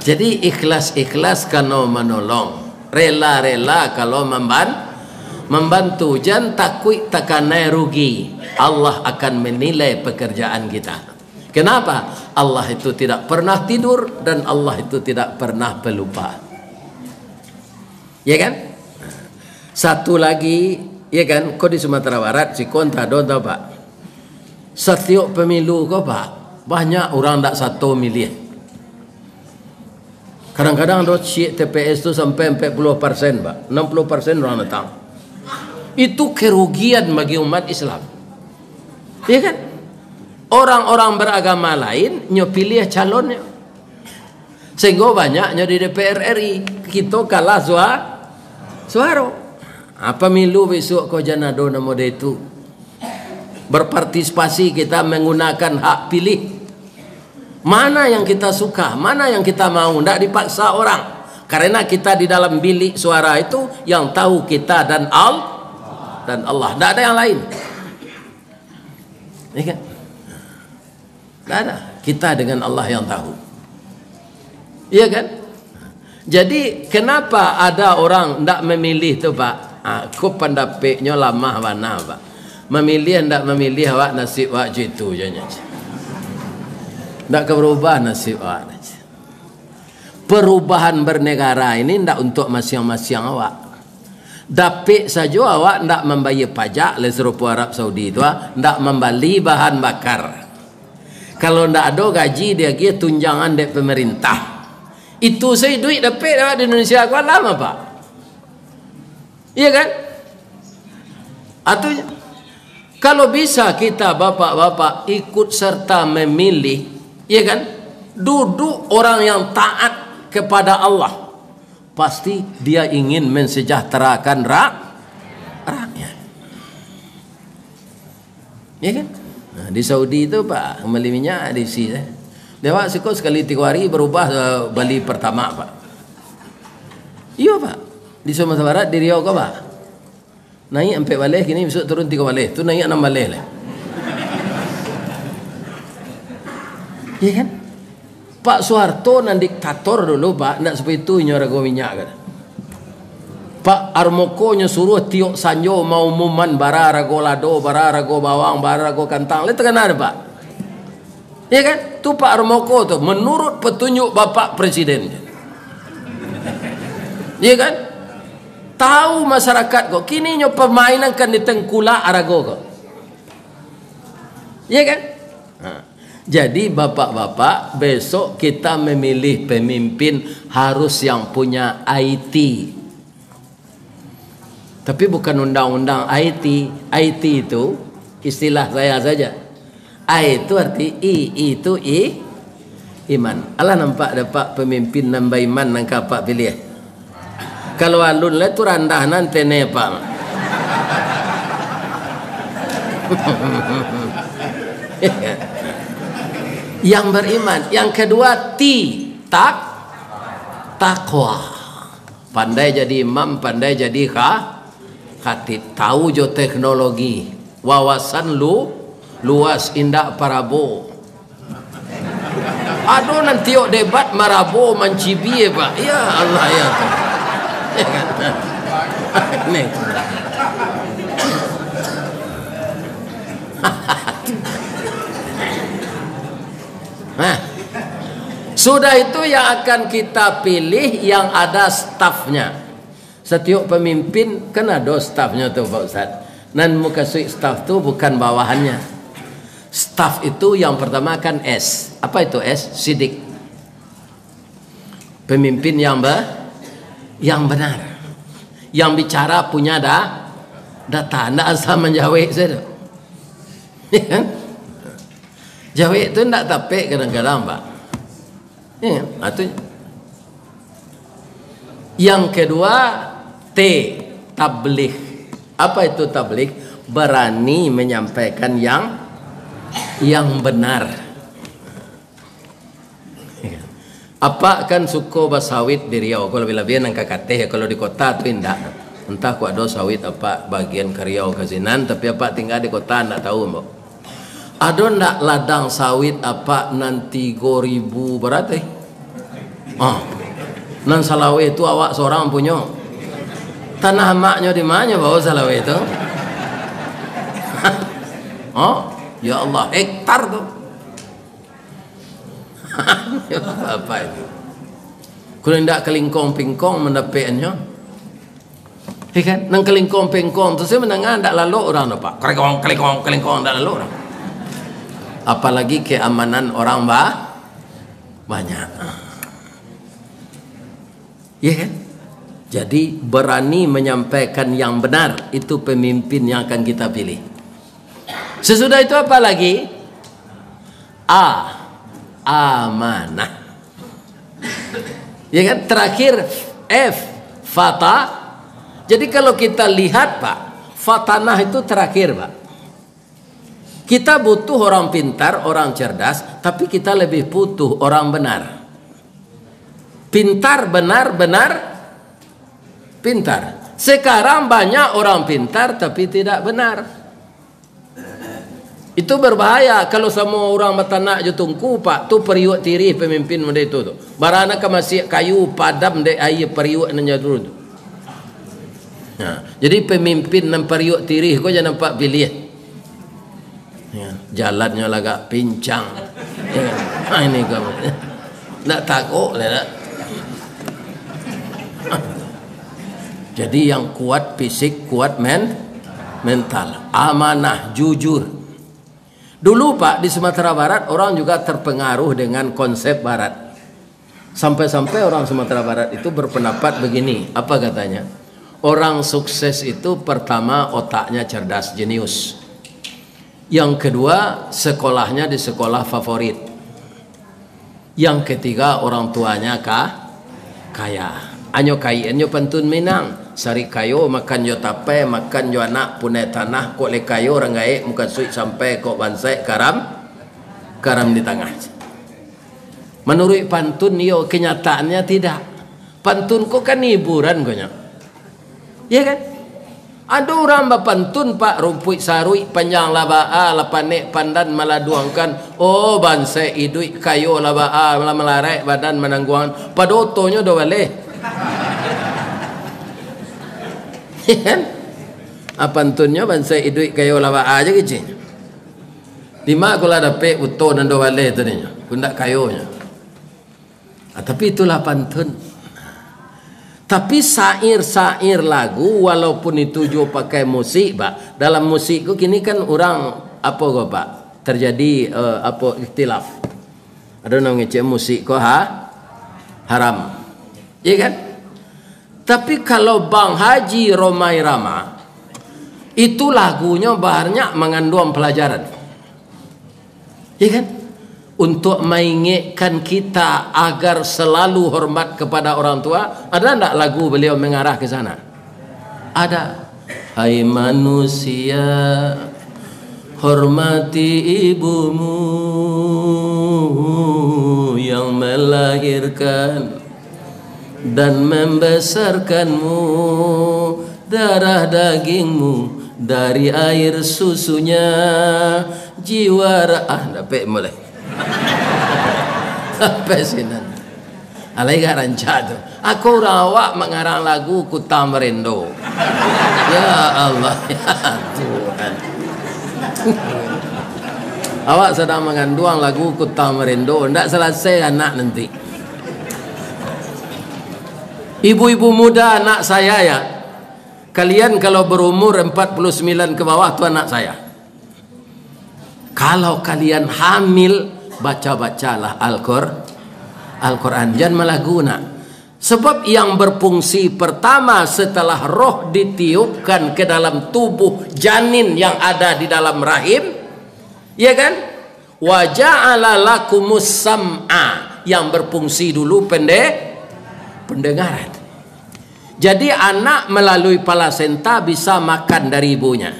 Jadi ikhlas-ikhlas kano manolong, rela-rela kalau mamban-, mambantu. Jan takuik takanai rugi. Allah akan menilai pekerjaan kita. Kenapa? Allah itu tidak pernah tidur dan Allah itu tidak pernah pelupa. Ya kan? Satu lagi, ya kan, ko di Sumatera Barat, siko antah ado antah, Pak. Satiok pemilu ko, Pak, banyak urang dak sato miliah. Kadang-kadang ado ciek T P S tu sampai ampek puluah persen, Pak. Anam puluah persen urang datang. Itu kerugian bagi umat Islam. Ya kan? Orang-orang beragama lain, nyo piliah calonnyo. Sehingga banyaknyo di D P R R I, kito kalah sua-, suaro. Ah, pamilu besok ko jan ado nan model itu. Berpartisipasi kita menggunakan hak pilih. Mana yang kita suka, mana yang kita mau, ndak dipaksa orang. Karena kita di dalam bilik suara itu yang tahu kita dan Al-, dan Allah. Ndak ada yang lain. Ya kan? Ndak ada. Kita dengan Allah yang tahu. Iya kan? Jadi, kenapa ada orang ndak memilih tu, Pak? Ah, ko pandapeknyo lamah bana, Pak. Memilih ndak memilih awak, nasib awak cak itu je nyo. Ndak ka berubah nasib awak. Perubahan bernegara ini ndak untuk masiang-masiang awak. Dapek sajo awak ndak mambayia pajak, lai sarupo Arab Saudi tu, ah, ndak mambali bahan bakar. Kalau ndak ado gaji diagiah tunjangan dek pemerintah, itu sajo duit dapek awak di Indonesia ko, alah, Pak. Iya kan? Atu, Kalau bisa kita, bapak-bapak, ikut serta memilih, ya kan, duduk orang yang taat kepada Allah, pasti dia ingin mensejahterakan ra-, rakyat. Ya kan? Nah, di Saudi tu, Pak, bali minyak diisi, eh. Dek awak siko sakali tigo hari barubah, eh, bali Pertamax, Pak. Iyo, Pak. Di Sumatera Barat, di Riau ko, Pak. Naiak ampek baleh, kini bisuak turun tigo baleh. Tu naiak anam baleh lai. Ya kan? Pak Soeharto nan diktator dulu, Pak, ndak saparati itu inyo arago minyak, kan. Pak Harmoko nyo suruah tiok sanjo maumuman bara arago lado, bara arago bawang, bara arago kantang. Lai takana dek Pak? Ya kan? Tu Pak Harmoko tu, menurut petunjuk Bapak Presiden. Ya kan? Tahu masyarakat ko, kini nyo pamainkan di tengkulak arago ko. Ya kan? Ha. Jadi, bapak-bapak, besok kita memilih pemimpin harus yang punya I T. Tapi bukan undang-undang I T. I T itu istilah saya saja. I itu arti I, I itu i-, iman. Alah nampak dek Pak pemimpin nan baiman nan ka Apak piliah. Kalau alun lai tu randah nan tene, Pak. Yang beriman. Yang kedua, T, tak-, takwa. Pandai jadi imam, pandai jadi kha-, khatib. Tahu jo teknologi. Wawasan lu-, luas, indak parabo. Ado nan tiok debat marabo mancibia, Pak. Ya Allah, ya Tuhan. Nih. Nah, sudah itu yang akan kita pilih yang ada stafnya. Setiap pemimpin kan ado stafnyo tu, Pak Ustaz. Nan mukasuik staf tu bukan bawahannya. Staf itu yang pertama kan S. Apa itu S? Sidik. Pemimpin yang be-, yang benar. Yang bicara punya da-, data. Ndak asal manjawek saja. Ya kan? Jawek tu ndak tapek kadang-kadang, Pak. Ya, ha, tu. Yang kedua, T, tabligh. Apa itu tabligh? Berani menyampaikan yang, yang benar. Apak kan suko basawit di Riau, kalau labiah-labiah nan ka kateh, kalau di kota tu indak. Entah kok ado sawit Apak bagian ka Riau ka sinan, tapi Apak tingga di kota, ndak tahu, Mbok. Ado ndak ladang sawit Apak nan tigo ribu barat, eh? Ah. Nan salaweh tu awak sorang punyo. Tanah amaknyo di manyo bawa salaweh tu? Oh, ya Allah, hektar tu. Apa itu? Kalau indak kalingkong-pingkong mandapekannyo. Ya kan? Nan kalingkong-pingkong tu, saya mandanga ndak lalok urang tu, Pak. Kalingkong, kalingkong, kalingkong, ndak lalok urang. Apalagi keamanan orang ba-, banyak. Ya kan? Jadi, berani menyampaikan yang benar, itu pemimpin yang akan kita pilih. Sesudah itu apa lagi? A, amanah. Ya kan? Terakhir, F, fata. Jadi kalau kita lihat, Pak, fatanah itu terakhir, Pak. Kita butuh orang pintar, orang cerdas, tapi kita lebih butuh orang benar. Pintar, benar, benar, pintar. Sekarang banyak orang pintar tapi tidak benar. Itu berbahaya kalau samo urang batanak jo tungku, Pak, tu pariuak tirih pamimpin model itu tu. Bara nan ka masiak kayu, padam dek aia pariuak nan jadul tu. Nah, jadi pamimpin nan pariuak tirih ko jan Apak piliah. Ya, jalannyo lagak pincang. Ya, ha, ini ko. Ndak takok lah, ndak. Jadi yang kuat fisik, kuat men-, mental. Amanah, jujur. Dulu, Pak, di Sumatera Barat, orang juga terpengaruh dengan konsep Barat. Sampai-sampai orang Sumatera Barat itu berpendapat begini, apa katanya? Orang sukses itu pertama otaknya cerdas, jenius. Yang kedua, sekolahnya di sekolah favorit. Yang ketiga, orang tuanya ka-, kaya. Anyo kainnyo pantun Minang. Sarik kayo, makan jo tapai, makan jo anak, punai tanah, kok lai kayo urang gaek, mukasuik sampai, kok bansaik karam, karam di tangah. Manuruik pantun, iyo, kenyataannya tidak. Pantun ko kan hiburan ko nyo. Iya kan? Ado urang bapantun, Pak, rumpuik saruik panjang lah baa, lah panek pandan maladuangkan. Oh, bansaik iduik kayo lah baa, lah malaraik badan manangguangan. Pado otonyo do baleh. Iya kan? Ah, pantunnyo bansaik iduik kayo lah baa aja kecil. Di ma ko lah dapek oto nan do baleh tu ninyo? Ko ndak kayonyo. Ah, tapi itulah pantun. Tapi syair-syair lagu, walaupun itu juo pakai musik, Pak. Dalam musik ko kini kan urang, apo ko, Pak? Terjadi, eh, apo, ikhtilaf. Ado nan mangecek musik ko ha-, haram. Iya kan? Tapi kalau Bang Haji Rhoma Irama, itu lagunyo banyak manganduang palajaran. Iya kan? Untuk maingatkan kita agar selalu hormat kepada orang tua, ada ndak lagu beliau mengarah ke sana? Ada. Hai manusia, hormati ibumu yang melahirkan dan membesarkanmu, darah dagingmu, dari air susunya, jiwa ra-, ah, dapek mulai. Sampai sinan. Alai gak rancak tu. Ako urang awak mangarang lagu Kutang Barendo. Ya Allah, ya Tuhan. Awak sadang manganduang lagu Kutang Barendo, ndak salasai anak nanti. Ibu-ibu muda, anak saya ya, kalian kalau berumur empat puluh sembilan ke bawah tu anak saya. Kalau kalian hamil, baca-bacalah Al-Qur-, Al-Quran. Jan malagu nak. Sebab yang berfungsi pertama setelah roh ditiupkan ke dalam tubuh janin yang ada di dalam rahim, ya kan? Wa ja'ala lakumus sam'a, yang berfungsi dulu pende-, pendengaran. Jadi, anak melalui plasenta bisa makan dari ibunya.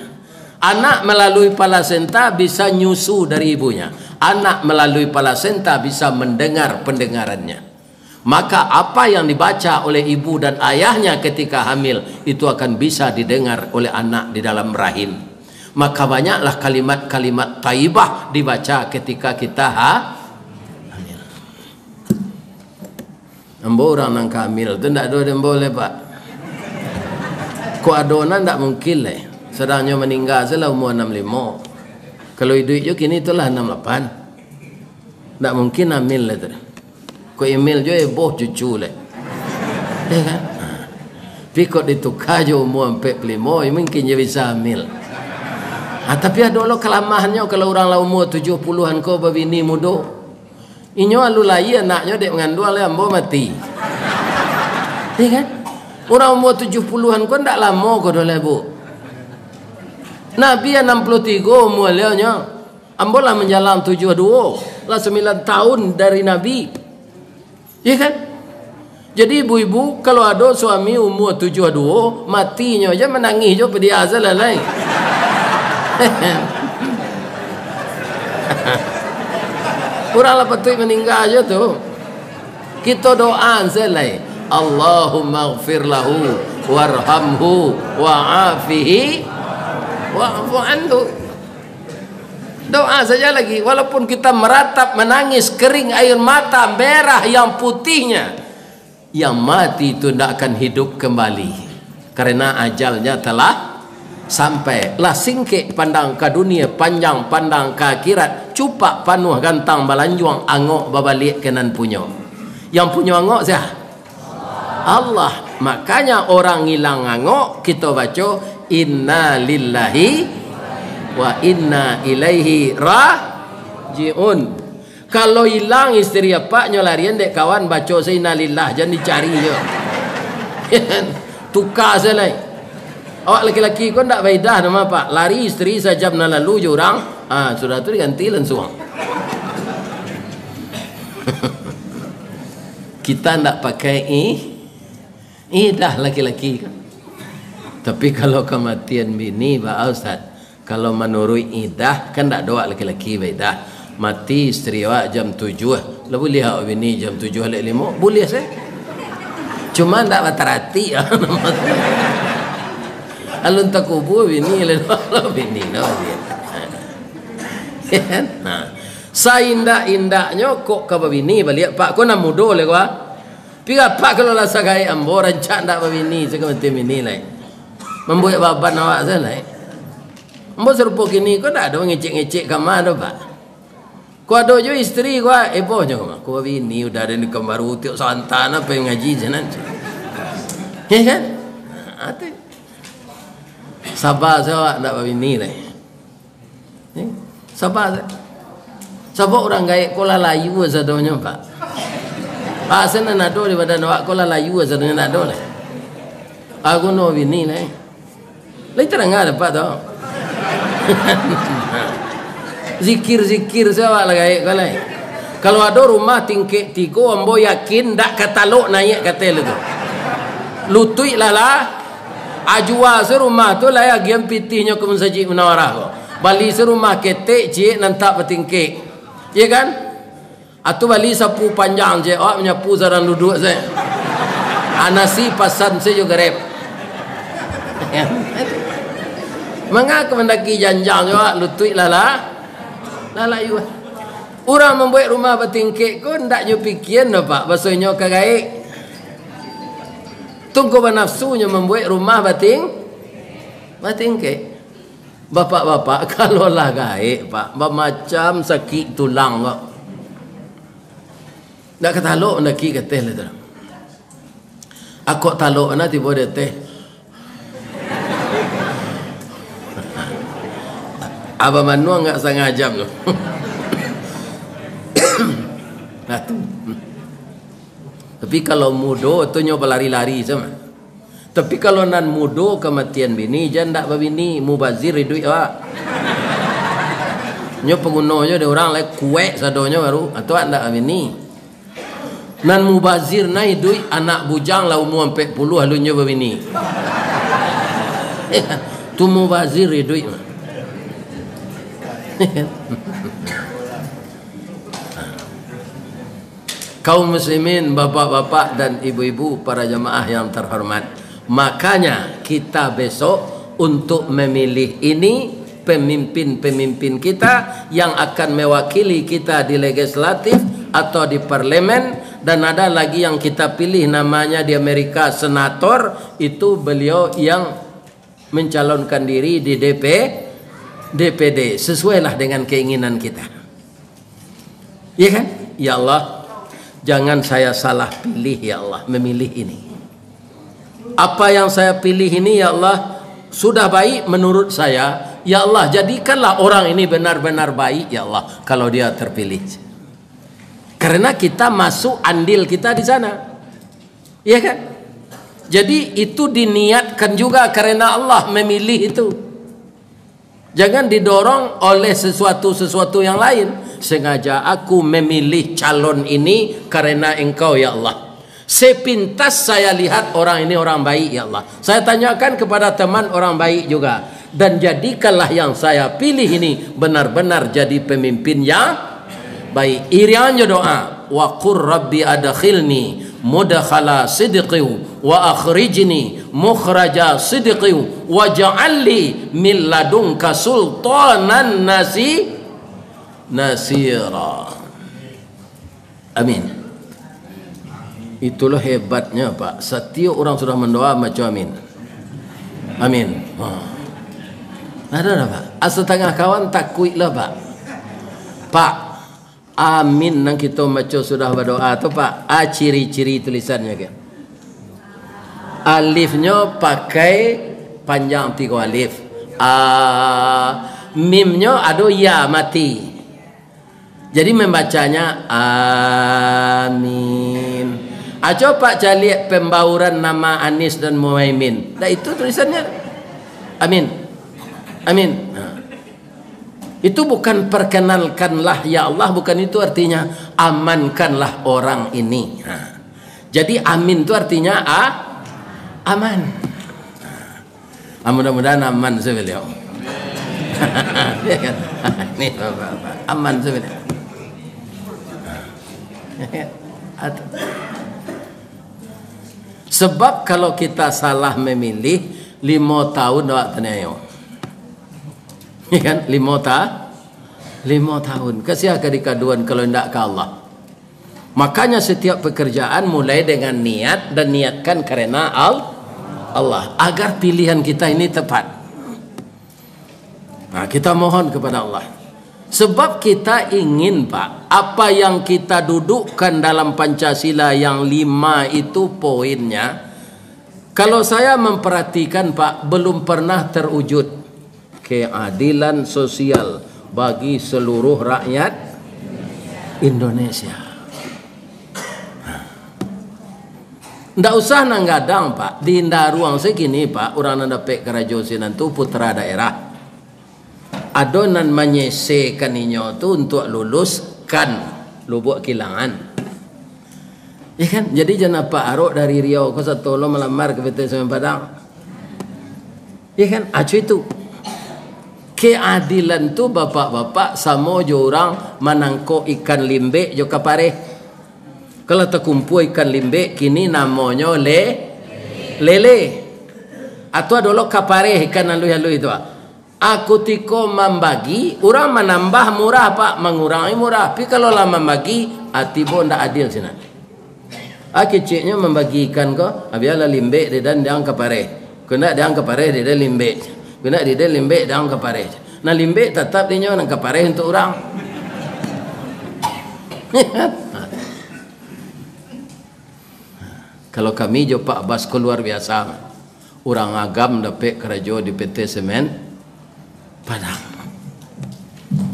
Anak melalui plasenta bisa nyusu dari ibunya. Anak melalui plasenta bisa mendengar pendengarannya. Maka, apa yang dibaca oleh ibu dan ayahnya ketika hamil, itu akan bisa didengar oleh anak di dalam rahim. Maka, banyaklah kalimat-kalimat thayyibah dibaca ketika kita ha-, hamil. Ambo urang nan ka hamil tu ndak ado dek ambo lai, Pak. Kok ado nan ndak mungkin lai. Sadang nyo maningga se lah umua anam limo. Kalau iduik jo kini tu lah anam lapan. Ndak mungkin hamil lai tu. Kok hamil jo eboh cucu lai. Ya kan? Ha. Tapi kok dituka jo umua ampek puluah limo, mungkin jo bisa hamil. Ha, tapi ado lo kalamahannyo kalau urang lah umua tujuah puluahan ko babini mudo. Inyo alun lahia anaknyo dek manganduang lai ambo mati. Iya kan? Urang umua tujuah puluahan ko ndak lamo ko doh lai, Bu. Nabi anam puluah tigo umua baliau nyo. Ambo lah manjalang tujuah duo, lah sambilan tahun dari Nabi. Iya kan? Jadi ibu-ibu, kalau ado suami umua tujuah duo, matinyo aja manangih jo padiah se lah lai. Urang lah patuik maningga jo tu. Kito doa se lai. Allahummaghfir lahu warhamhu wa'afihi wa'fu anhu. Doa saja lagi, walaupun kita meratap, menangis, kering air mata, merah yang putihnya, yang mati itu ndak akan hidup kembali, karena ajalnya telah sampai. Lah singkek pandang ka dunia, panjang pandang ka akhirat, cupak panuah gantang balanjuang, angok babaliak ka nan punyo. Yang punyo angok sia? Allah. Makanya orang ilang angok, kito baco, "Inna lillahi wa inna ilaihi raji'un." Kalau ilang isteri apaknyo larian dek kawan, baco se innalillah, jan dicari jo. Tuka se lai. Awak laki-laki ko ndak faedah nama, Pak. Lari isteri sajam nan lalu jo urang, Ah, sudah tu diganti lansuang. Kita ndak pakai i-, idah laki-laki kan. Tapi kalau kamatian bini, ba, Ustaz, kalau manuruik idah, kan ndak ado awak laki-laki baidah. Mati isteri awak jam tujuh, lah buliah awak bini jam tujuh lek limo? Buliah se. Cuma ndak bataratik. Alun takubua bini, lalu bini no. Nah, saindak-indaknyo kok ka babini baliak, Pak, ko nan mudo lai ko, ah. Pi apak kalau lah sagaek ambo, rancak ndak babini, se ka mati bini lai. Mambuek baban awak se lai. Ambo sarupo kini ko ndak ado ngecek-ngecek kama doh, Pak. Ko ado jo isteri ko, ah, eboh nyo kama. Ko babini udah ado nikah baru, tiok santa na pai ngaji sinan. Ya kan? Ha, tu. Saba se awak ndak babini lai. Eh, saba se. Sabab urang gaek ko lah layu sadonyo, Pak. Asa nan ado di badan awak ko lah layu sadonyo, ndak ado lai. Agu no bini lai. Lai tadanga dapek tu. Zikir-zikir se awak lah gaek ko lai. Kalau ado rumah tingkek tigo, ambo yakin ndak ka talok naiak ka ateh tu. Lutuik lah lah. Ajua se rumah tu lai agian pitihnyo ka Masajik Munawarah ko. Bali se rumah ketek ciek nan tak batingkek. Iya kan? Atu bali sapu panjang ciek, awak manyapu sadang duduak se. Ah, nasi pasan se jo Grab. Manga ka mandaki janjang jo awak, lutuik lah lah. Lah layu. Urang mambuek rumah batingkek ko ndak nyo pikian doh, Pak, basonyo ka gaek. Tungko banafsunyo mambuek rumah bating-, batingkek. Bapak-bapak, kalau lah gaek, Pak, bamacam sakik tulang, Pak. Ndak ka talok mandaki ka ateh lah tu. Akok talok na tibo di ateh. Abah manuang nggak sangaja tu. Nah, tu. Tapi kalau mudo tu nyo balari-lari sama. Tapi kalau nan mudo kamatian bini, jan ndak babini, mubazir iduik awak. Nyo pagunonyo dek urang lai kuek sadonyo baru, atau ndak babini. Nan mubazir na iduik anak bujang lah umua ampek puluah alun nyo babini. Tu mubazir iduik mah. Kaum muslimin, bapak-bapak dan ibu-ibu, para jamaah yang terhormat, makanya kita besok untuk memilih ini, pemimpin-pemimpin kita yang akan mewakili kita di legislatif atau di parlemen, dan ada lagi yang kita pilih namanya di Amerika senator, itu beliau yang mencalonkan diri di D P, D P D, sesuailah dengan keinginan kita. Iya kan? Ya Allah, jangan saya salah pilih, ya Allah, memilih ini. Apa yang saya pilih ini, ya Allah, sudah baik menurut saya. Ya Allah, jadikanlah orang ini benar-benar baik, ya Allah, kalau dia terpilih. Karena kita masuk andil kita di sana. Iya kan? Jadi, itu diniatkan juga karena Allah memilih itu. Jangan didorong oleh sesuatu-sesuatu yang lain. Sengaja aku memilih calon ini karena Engkau, ya Allah. Sepintas saya lihat orang ini orang baik, ya Allah. Saya tanyakan kepada teman orang baik juga. Dan jadikanlah yang saya pilih ini benar-benar jadi pemimpin yang baik. Irian jo doa. Wa qur rabbi adkhilni mudkhala sidqin wa akhrijni mukhraja sidqin waj'al li min ladunka sultanan nasi-, nasira. Amin. Itulah hebatnya, Pak. Satiok urang sudah mandoa, baco amin. Amin. Ha. Ado dah, Pak? Asa tangah kawan takuik lah, Pak. Pak, amin nan kito baco sudah badoa tu, Pak. A ciri-ciri tulisannyo, kan? Alifnyo pakai panjang tigo alif. A, mimnyo ado ya mati. Jadi, membacanya, "Amin." Aco Pak caliak pembauran nama Anies dan Muhaimin. Dah itu tulisannya. Amin. Amin. Nah. Itu bukan "Perkenalkanlah, ya Allah", bukan itu artinya, "Amankanlah orang ini". Ha. Jadi, amin itu artinya a-, aman. Ah, mudah-mudahan aman sajo baliau. Ya kan? Ini bapak-bapak, aman sajo baliau. Sebab kalau kita salah memilih, limo tahun awak taniayo. Ya kan? Limo ta-, limo tahun. Ka sia ka dikaduan kalau indak ka Allah? Makanya setiap pekerjaan mulai dengan niat dan niatkan karena Al-, Allah, agar pilihan kita ini tepat. Nah, kita mohon kepada Allah. Sebab kita ingin, Pak, apa yang kita dudukkan dalam Pancasila yang lima itu poinnya, kalau saya memperhatikan, Pak, belum pernah terwujud keadilan sosial bagi seluruh rakyat Indonesia. Ndak usah nan gadang, Pak. Di Indaruang se kini, Pak, urang nan dapek karajo sinan tu putra daerah. Ado nan manyesekan inyo tu untuak luluskan Lubuak Kilangan. Ya kan? Jadi, jan apak arok dari Riau ko sato lo malamar ka P T S M N Padang. Ya kan? Acu itu. Keadilan tu, bapak-bapak, samo jo urang manangkok ikan limbek jo kapareh. Kalau takumpua ikan limbek, kini namonyo le-, lele. Atau ado lo kapareh ikan aluih-aluih tu, ah. A, kutiko mambagi, urang manambah murah, Pak, mangurangi murah. Tapi kalau lah mambagi, ah, tibo ndak adil sinan. Ah, keceknyo mambagi ikan ko, ah, bialah limbek di den, di ang kapareh. Kok ndak di ang kapareh, di den limbek. Kok ndak di den limbek, di ang kapareh. Nah, limbek tatap dinyo, nan kapareh untuak urang. Kalau kami jo Pak Bas ko luar biasa. Urang Agam dapek karajo di P T Semen Padang.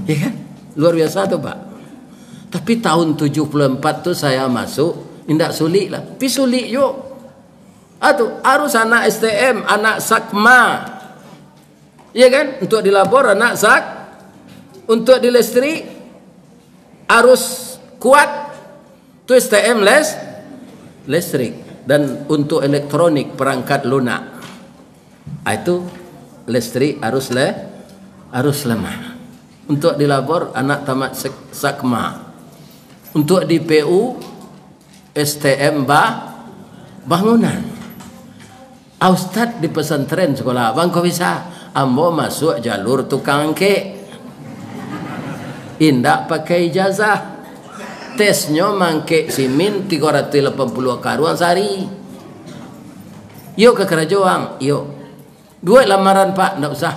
Ya kan? Luar biasa tu, Pak. Tapi tahun tujuh puluh empat tu saya masuk, indak sulik lah. Tapi sulik jo. Ah, tu, harus anak S T M, anak Sakma. Ya kan? Untuk di labor anak Sak-, untuk di listrik harus kuat. Tu S T M les-, listrik. Dan untuk elektronik, perangkat lunak. Ah, itu listrik harus le-, harus lemah. Untuk di labor, anak tamat sek-, Sakma. Untuk di P U, S T M ba-, bangunan. Ah, ustad di pesantren sekolah abang ko bisa? Ambo masuak jalur tukang angkek. Indak pakai ijazah. Tesnyo mangkek simin tigo ratuih lapan puluah karuang sahari. Iyo ka karajo ang? Iyo. Buek lamaran, Pak, ndak usah.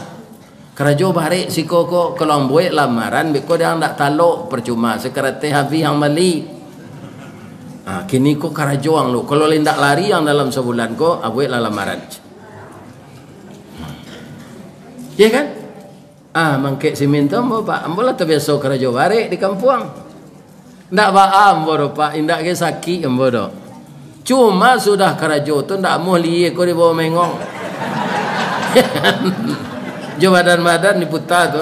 Karajo barek siko ko, kalau ang buek lamaran, beko dek ang ndak talok, percuma se karateh habih ang bali. Ah, kini ko karajo ang lu, kalau indak lari ang dalam sabulan ko, ah, bueklah lamaran. Ya kan? Ah, mangkek simin tu ambo, Pak, ambo lah tabiaso karajo barek di kampuang. Ndak baa ambo doh, Pak, indak ge sakik ambo doh. Cuma sudah karajo tu ndak amuah lihia ko dibawa mengong. Jo badan-badan diputa tu.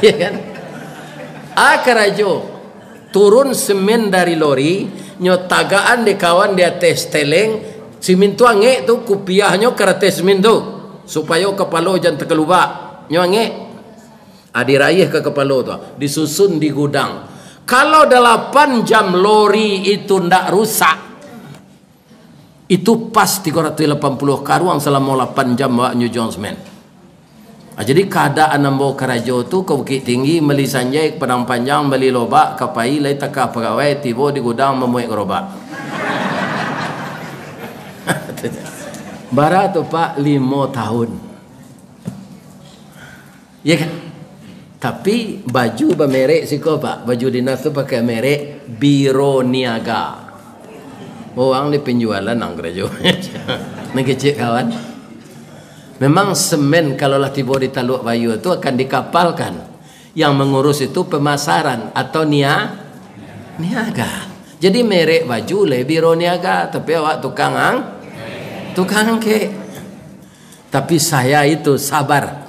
Ya kan? Ah, karajo. Turun semen dari lori, nyo tagakan dek kawan di ateh steleng, simin tu angek tu, kupiahnyo ka ateh semen tu, supayo kapalo jan takalubak, nyo angek. Ah, diraiah ka kapalo tu, disusun di gudang. Kalau dalapan jam lori itu ndak rusak, itu pas tigo ratuih lapan puluah karuang salamo lapan jam awak nyujuang semen. Ah, jadi kaadaan ambo karajo tu ka Bukittinggi, bali sanjai, ka Padang Panjang, bali lobak, ka pai, lai taka pagawai, tibo di gudang mamuek garobak. Bara tu, Pak, limo tahun. Ya kan? Tapi baju bamerek siko, Pak. Baju dinas tu pakai merek Biro Niaga. Urang di penjualan nang karajo. Nang kecek kawan. Memang semen kalau lah tibo di Taluak Bayua tu akan dikapalkan. Yang mengurus itu pemasaran atau nia-, niaga. Jadi merek baju le Biro Niaga, tapi awak tukang ang-, tukang angkek. Tapi saya itu sabar.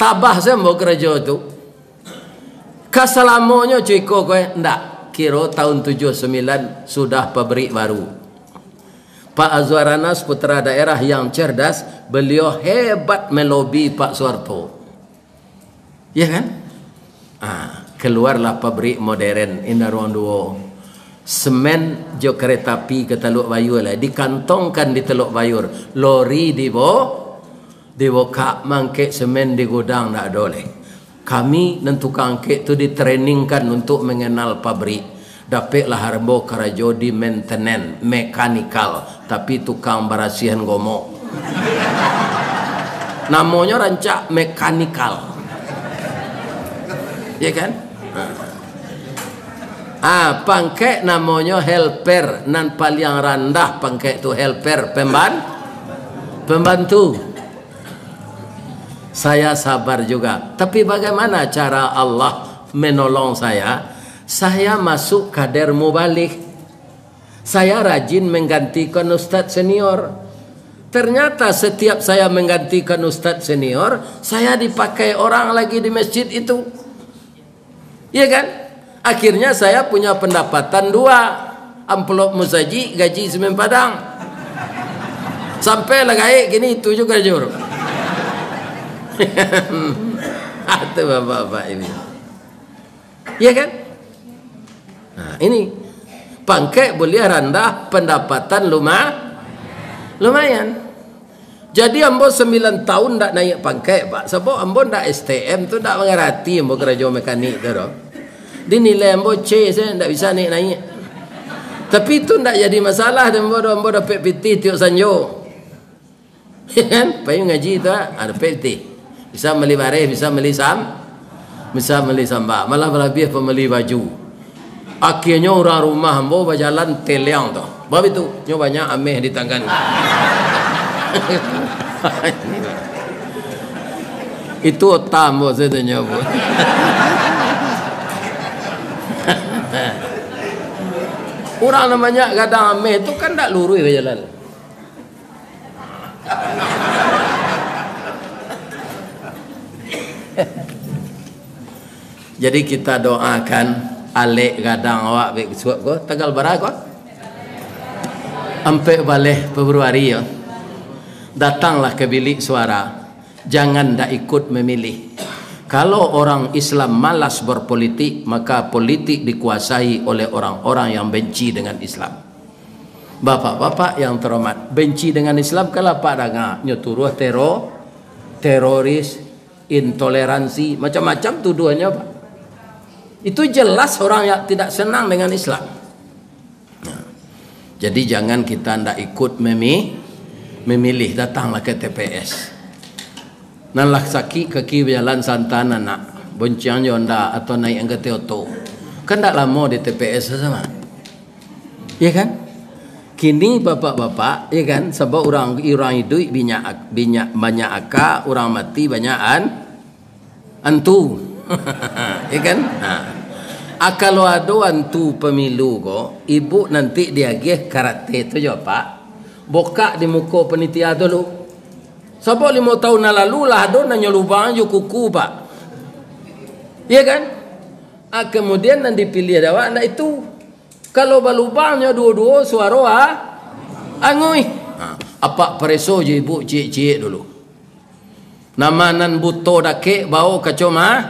Tabah se ambo karajo tu. Ka salamonyo cuko ko, eh? Ndak. Kiro tahun tujuh sembilan sudah pabrik baru. Pak Azwar Anas, putra daerah yang cerdas, beliau hebat melobi Pak Suharto. Ya kan? Ah, keluarlah pabrik modern, indak ruang duo. Semen jo kereta api ke Teluk Bayur lah, dikantongkan di Teluk Bayur. Lori dibo-, dibukak, mangkek semen di gudang ndak ado lai. Kami nan tukang angkek tu ditrainingkan untuk mengenal pabrik. Dapeklah ambo karajo di maintenance, mekanikal, tapi tukang barasiahan gomok. Namonyo rancak mekanikal. Ya kan? Ha. Ah, pangkek namonyo helper, nan paliang randah pangkek tu helper, pemban-, pembantu. Saya sabar juga. Tapi bagaimana cara Allah menolong saya? Saya masuk kader mubalig. Saya rajin menggantikan ustadz senior. Ternyata setiap saya menggantikan ustadz senior, saya dipakai orang lagi di masjid itu. Iya kan? Akhirnya saya punya pendapatan dua. Amplop musajik, gaji semen Padang. Sampai lah gaek kini, itu juga jur. Itu bapak-bapak ini. Iya kan? Nah, ini. Pangkek buliah randah, pendapatan luma-, lumayan. Jadi, ambo sambilan tahun ndak naiak pangkek, Pak. Sabab ambo ndak S T M tu, ndak mangarati ambo karajo mekanik tu doh. Dinilai ambo C saja, ndak bisa naiak-naiak. Tapi tu ndak jadi masalah dek ambo doh, ambo dapek pitih tiok sanjo. Kan? Pai mangaji tu, ah, dapek pitih. Bisa mali bareh, bisa mali sam-, bisa mali sambal. Malah balabiah pambali baju. Akhirnyo urang rumah ambo bajalan teliang tu. Bab itu, nyo banyak ameh di tangan. Itu otak ambo sajo tu nyo, Bu. Urang nan banyak gadang ameh tu kan ndak luruih bajalan. Jadi kita doakan alek gadang awak bek suap ko, tanggal bara ko? Ampek baleh Februari yo. Datanglah ke bilik suara. Jangan ndak ikut memilih. Kalau orang Islam malas berpolitik, maka politik dikuasai oleh orang-orang yang benci dengan Islam. Bapak-bapak yang terhormat, benci dengan Islam kan lah Apak danga, nyo tuduah tero-, teroris, intoleransi, macam-macam tuduhannyo, Pak. Itu jelas orang yang tidak senang dengan Islam. Nah, jadi jangan kita ndak ikut memi-, memilih, datanglah ke T P S. Nan lah sakik kaki bajalan santan anak, bonceng jo Honda atau naiak angkatan oto. Kan ndak lamo di T P S tu mah. Ya kan? Kini bapak-bapak, ya kan, sabab urang, urang iduik binyak, binyak, banyak aka, urang mati banyak an-, antu. Ya kan? Nah. Ah, kalau ado antu pemilu ko, ibu nanti diagiah karate tu jo, Pak. Bokak di muko panitia tu lu. Sabab limo tahun nan lalu lah ado nan nyo lubang jo kuku, Pak. Iya kan? Ah, kemudian nan dipilih dek awak ndak itu. Kalau balubangnyo duo-duo suaro, ah, anguih. Ha, apak pareso jo ibu ciek-ciek dulu. Nama nan buto dakek bao kaco ma-,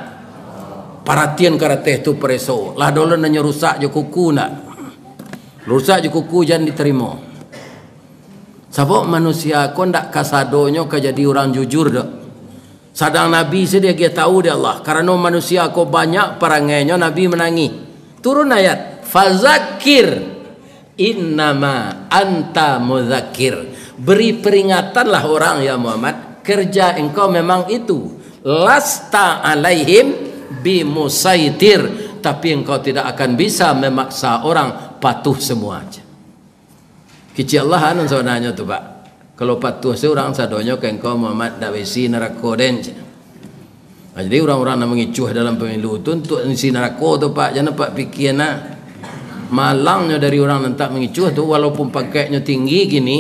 paratian karateh tu pareso. Lah dolo nan nyo rusak jo kuku ndak? Rusak jo kuku jan ditarimo. Sabab manusia ko ndak kasadonyo ka jadi urang jujur doh. Sadang Nabi se diagiah tahu dek Allah, karano manusia ko banyak parangainyo, Nabi manangih. Turun ayat, "Fazakir, innama anta muzakir." Beri peringatanlah orang, ya Muhammad, kerja engkau memang itu. "Lasta alaihim bimusaitir," tapi engkau tidak akan bisa memaksa orang patuh semua. Kecek Allah nan sabananyo tu, Pak. Kalau patuh se urang sadonyo ka engkau, Muhammad, ndak baisi narako den, cek. Nah, jadi urang-urang nan mangicuah dalam pemilu tu untuak isi narako tu, Pak. Jan Apak pikia nah. Malangnyo dari urang nan tak mangicuah tu, walaupun pangkeknyo tinggi kini,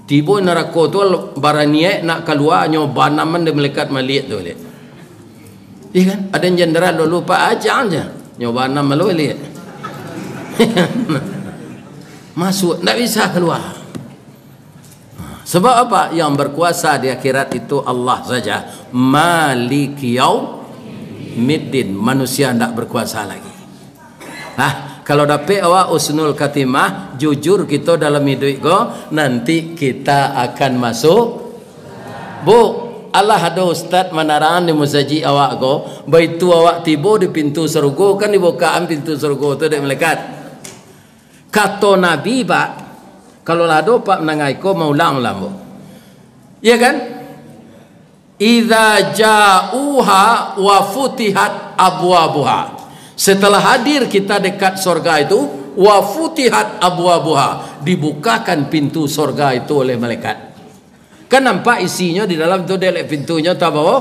tibo narako tu baraniaik nak kalua, nyo banaman dek malaikat Malik tu, liek. Iya kan? Ada yang jenderal dulu, Pak, ajang aja. Nyoba enam malu lihat. Masuk, ndak bisa keluar. Sebab apa? Yang berkuasa di akhirat itu Allah saja. Maliki yaumiddin. Manusia ndak berkuasa lagi. Nah, kalau dapek awak husnul khatimah, jujur kito dalam iduik ko, nanti kita akan masuk. Bu, alah ado ustaz manarang di musajik awak ko, baitu awak tibo di pintu sarugo, kan dibukaan pintu sarugo tu dek malaikat. Kato Nabi, Pak, kalau lah ado, Pak, manangai ko, maulang-ulang, Bu. Iya kan? "Idza ja'uha wa futihat abwabuha." Setelah hadir kita dekat sorga itu, "wa futihat abwabuha", dibukakan pintu sorga itu oleh malaikat. Kan nampak isinyo di dalam tu, dek pintunyo tabawo.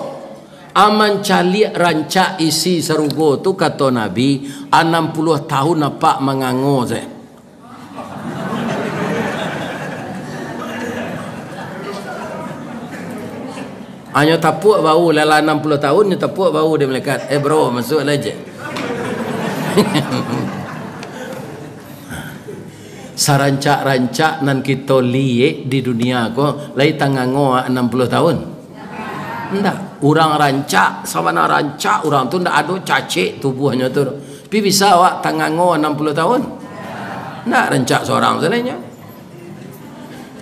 Aman caliak rancak isi sarugo tu, kato Nabi, anam puluah tahun apak mangango se. Hanyo tapuak bahu, lah, lah anam puluah tahun, nyo tapuak bahu dek malaikat. "Eh, bro, masuk lah je." Sarancak-rancak nan kito liek di dunia ko, lai tangango anam puluah tahun? Ndak. Urang rancak, sabana rancak, urang tu ndak ado cacek tubuahnyo tu. Tapi bisa awak tangango anam puluah tahun? Ndak, rancak sorang sajo nyo.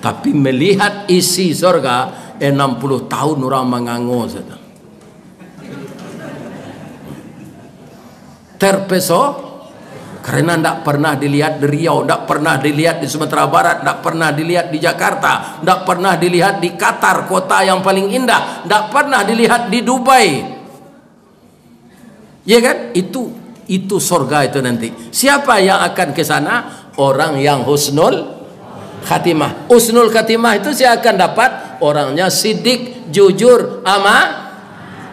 Tapi melihat isi sorga, anam puluah tahun urang mangango sajo. Terpeso-, karena ndak pernah dilihat di Riau, ndak pernah dilihat di Sumatera Barat, ndak pernah dilihat di Jakarta, ndak pernah dilihat di Qatar, kota yang paling indah, ndak pernah dilihat di Dubai. Ya kan? Itu, itu sorga itu nanti. Siapa yang akan ke sana? Orang yang husnul khatimah. Husnul khatimah itu siapa akan dapat? Orangnya sidik, jujur, ama-,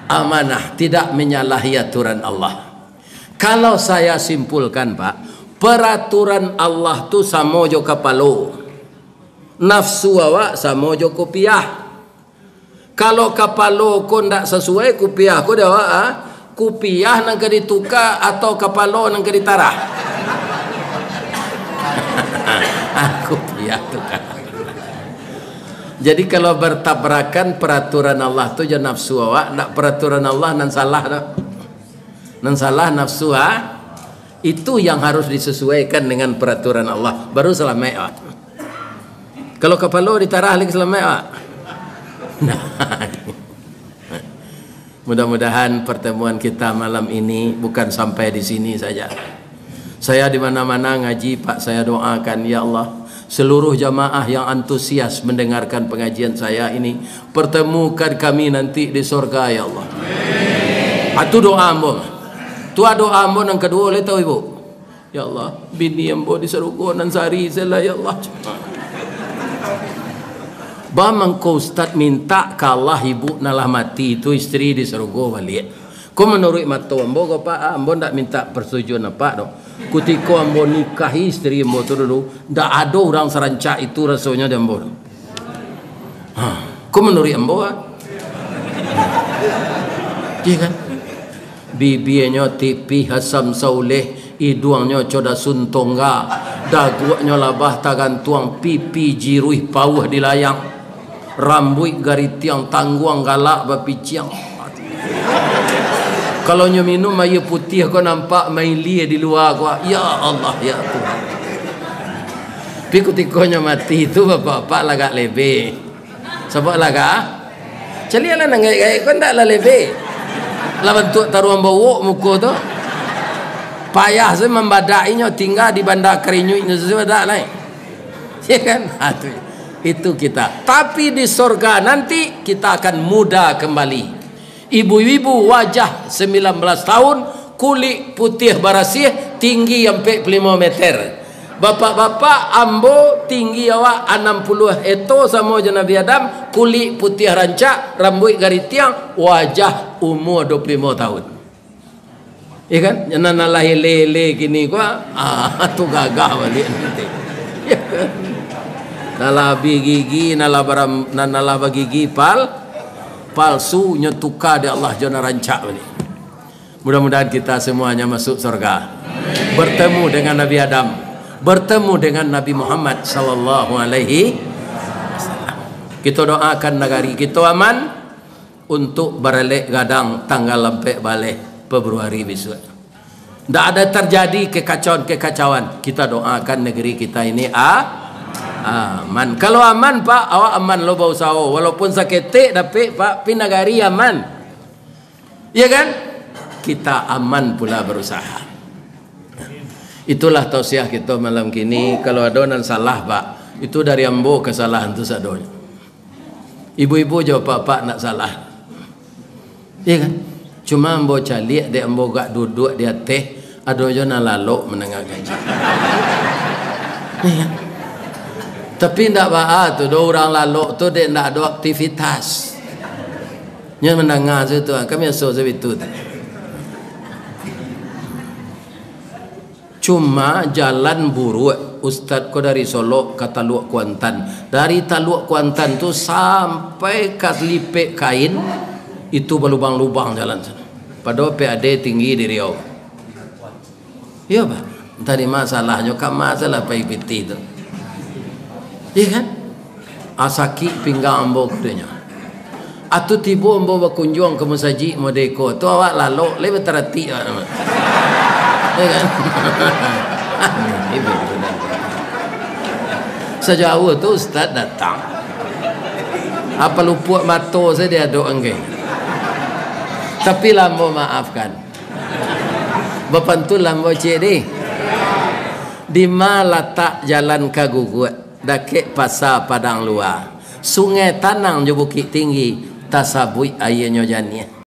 amanah, tidak menyalahi aturan Allah. Kalau saya simpulkan, Pak, peraturan Allah tu samo jo kapalo. Nafsu awak samo jo kupiah. Kalau kapalo ko ndak sasuai kupiah ko dek awak, ah, kupiah nan ka dituka atau kapalo nan ka ditarah? Ah, kupiah tuka. Jadi kalau bertabrakan peraturan Allah tu jo nafsu awak, ndak peraturan Allah nan salah tu. Nan salah nafsu, ah. Itu yang harus disesuaikan dengan peraturan Allah, baru salamaik awak. Kalau kapalo ditarah lagi salamaik awak. Nah. Mudah-mudahan pertemuan kita malam ini bukan sampai di sini saja. Saya di mana-mana ngaji, Pak, saya doakan, ya Allah, seluruh jamaah yang antusias mendengarkan pengajian saya ini, pertemukan kami nanti di sorga, ya Allah. Ah, tu doa ambo. Tu doa ambo nan kaduo, lai tahu, Ibu? Ya Allah, bini ambo di sarugo nan sari se lah, ya Allah. Ba mangko ustaz minta ka Allah, ibu nan lah mati tu, isteri di sarugo baliak. Ko manuruik mato ambo ko, Pak, ambo ndak minta persetujuan Apak doh. Kutiko ambo nikahi isteri ambo tu dulu, ndak ado urang sarancak itu rasonyo di ambo tu. Ha, ko manuruik ambo, ah. Iya kan? Bibianyo tipih asam sauleh, iduangnyo co dasun tongga, daguaknyo labah tagantuang, pipi jiruih pauah di layang, rambuik garitiang tangguang galak bapiciang. Kalau nyo minum aia putiah ko nampak mailia di lua ko, ya Allah, ya Tuhan. Tapi kutiko nyo mati tu, bapak-bapak lah agak lebih. Sabab lah ka? Caliaklah nan gaek-gaek ko, ndak lah lebih. Lah bantuak taruang bawok muko tu. Payah se mambadak inyo, tingga di banda karinyuik nyo sajo badak lai. Ya kan? Ha, tu. Itu kita. Tapi di sorga nanti kita akan muda kembali. Ibu-ibu wajah sembilan belas tahun, kulik putiah barasiah, tinggi ampek puluah limo meter. Bapak-bapak, ambo tinggi awak anam puluah eto samo jo Nabi Adam, kulik putiah rancak, rambuik garitiang, wajah umua dua puluah limo tahun. Iya kan? Nan alah ele-ele kini ko, ah, tu gagah baliak nanti. Iya kan? Nan alah bagigi, nan alah baram-, nan alah bagigi pal-, palsu, nyo tuka dek Allah jo nan rancak baliak. Mudah-mudahan kita semuanya masuk surga. Bertemu dengan Nabi Adam, bertemu dengan Nabi Muhammad sallallahu alaihi wasallam. Kita doakan negeri kita aman untuk baralek gadang tanggal ampek baleh Februari besok. Ndak ada terjadi kekacauan-kekacauan. Kita doakan negeri kita ini a-, aman. Kalau aman, Pak, awak aman lo bausaho. Walaupun saketek dapek, Pak, pi nagari aman. Ya kan? Kita aman pula berusaha. Itulah tausiah kita malam kini. Kalau ada nan salah, Pak, itu dari ambo kesalahan tu sadonyo. Ibu-ibu jo apak-apak ndak salah. Iya kan? Cuma ambo caliak dek ambo gak duduk di ateh, ado jo nan lalok mandanga kaji. Iya kan? Tapi ndak baa tu, do urang lalok tu dek ndak ado aktivitas. Nyo mandanga se tu, kan biaso se bitu tu. Cuma jalan buruak, Ustad ko dari Solok ka Taluak Kuantan. Dari Taluak Kuantan tu sampai ka Lipek Kain, itu balubang-lubang jalan sana. Padahal P A D tinggi di Riau. Iyo, Pak. Entah di ma salahnyo, ka ma salah pai pitih tu. Iya kan? Ah, sakik pinggang ambo, katonyo. Atu tibo ambo bakunjuang ka masajik mode ko, tu awak lalok, lai bataratik awak. Ya kan? Sajauah tu ustaz datang. Apa lupuak mato sajo diadok angge. Tapi lah ambo maafkan. Bapantun lah ambo ciek deh. Di ma latak jalan ka Guguak? Dakek Pasa Padang Lua, Sungai Tanang jo Bukik Tinggi, tasabuik aianyo janiah.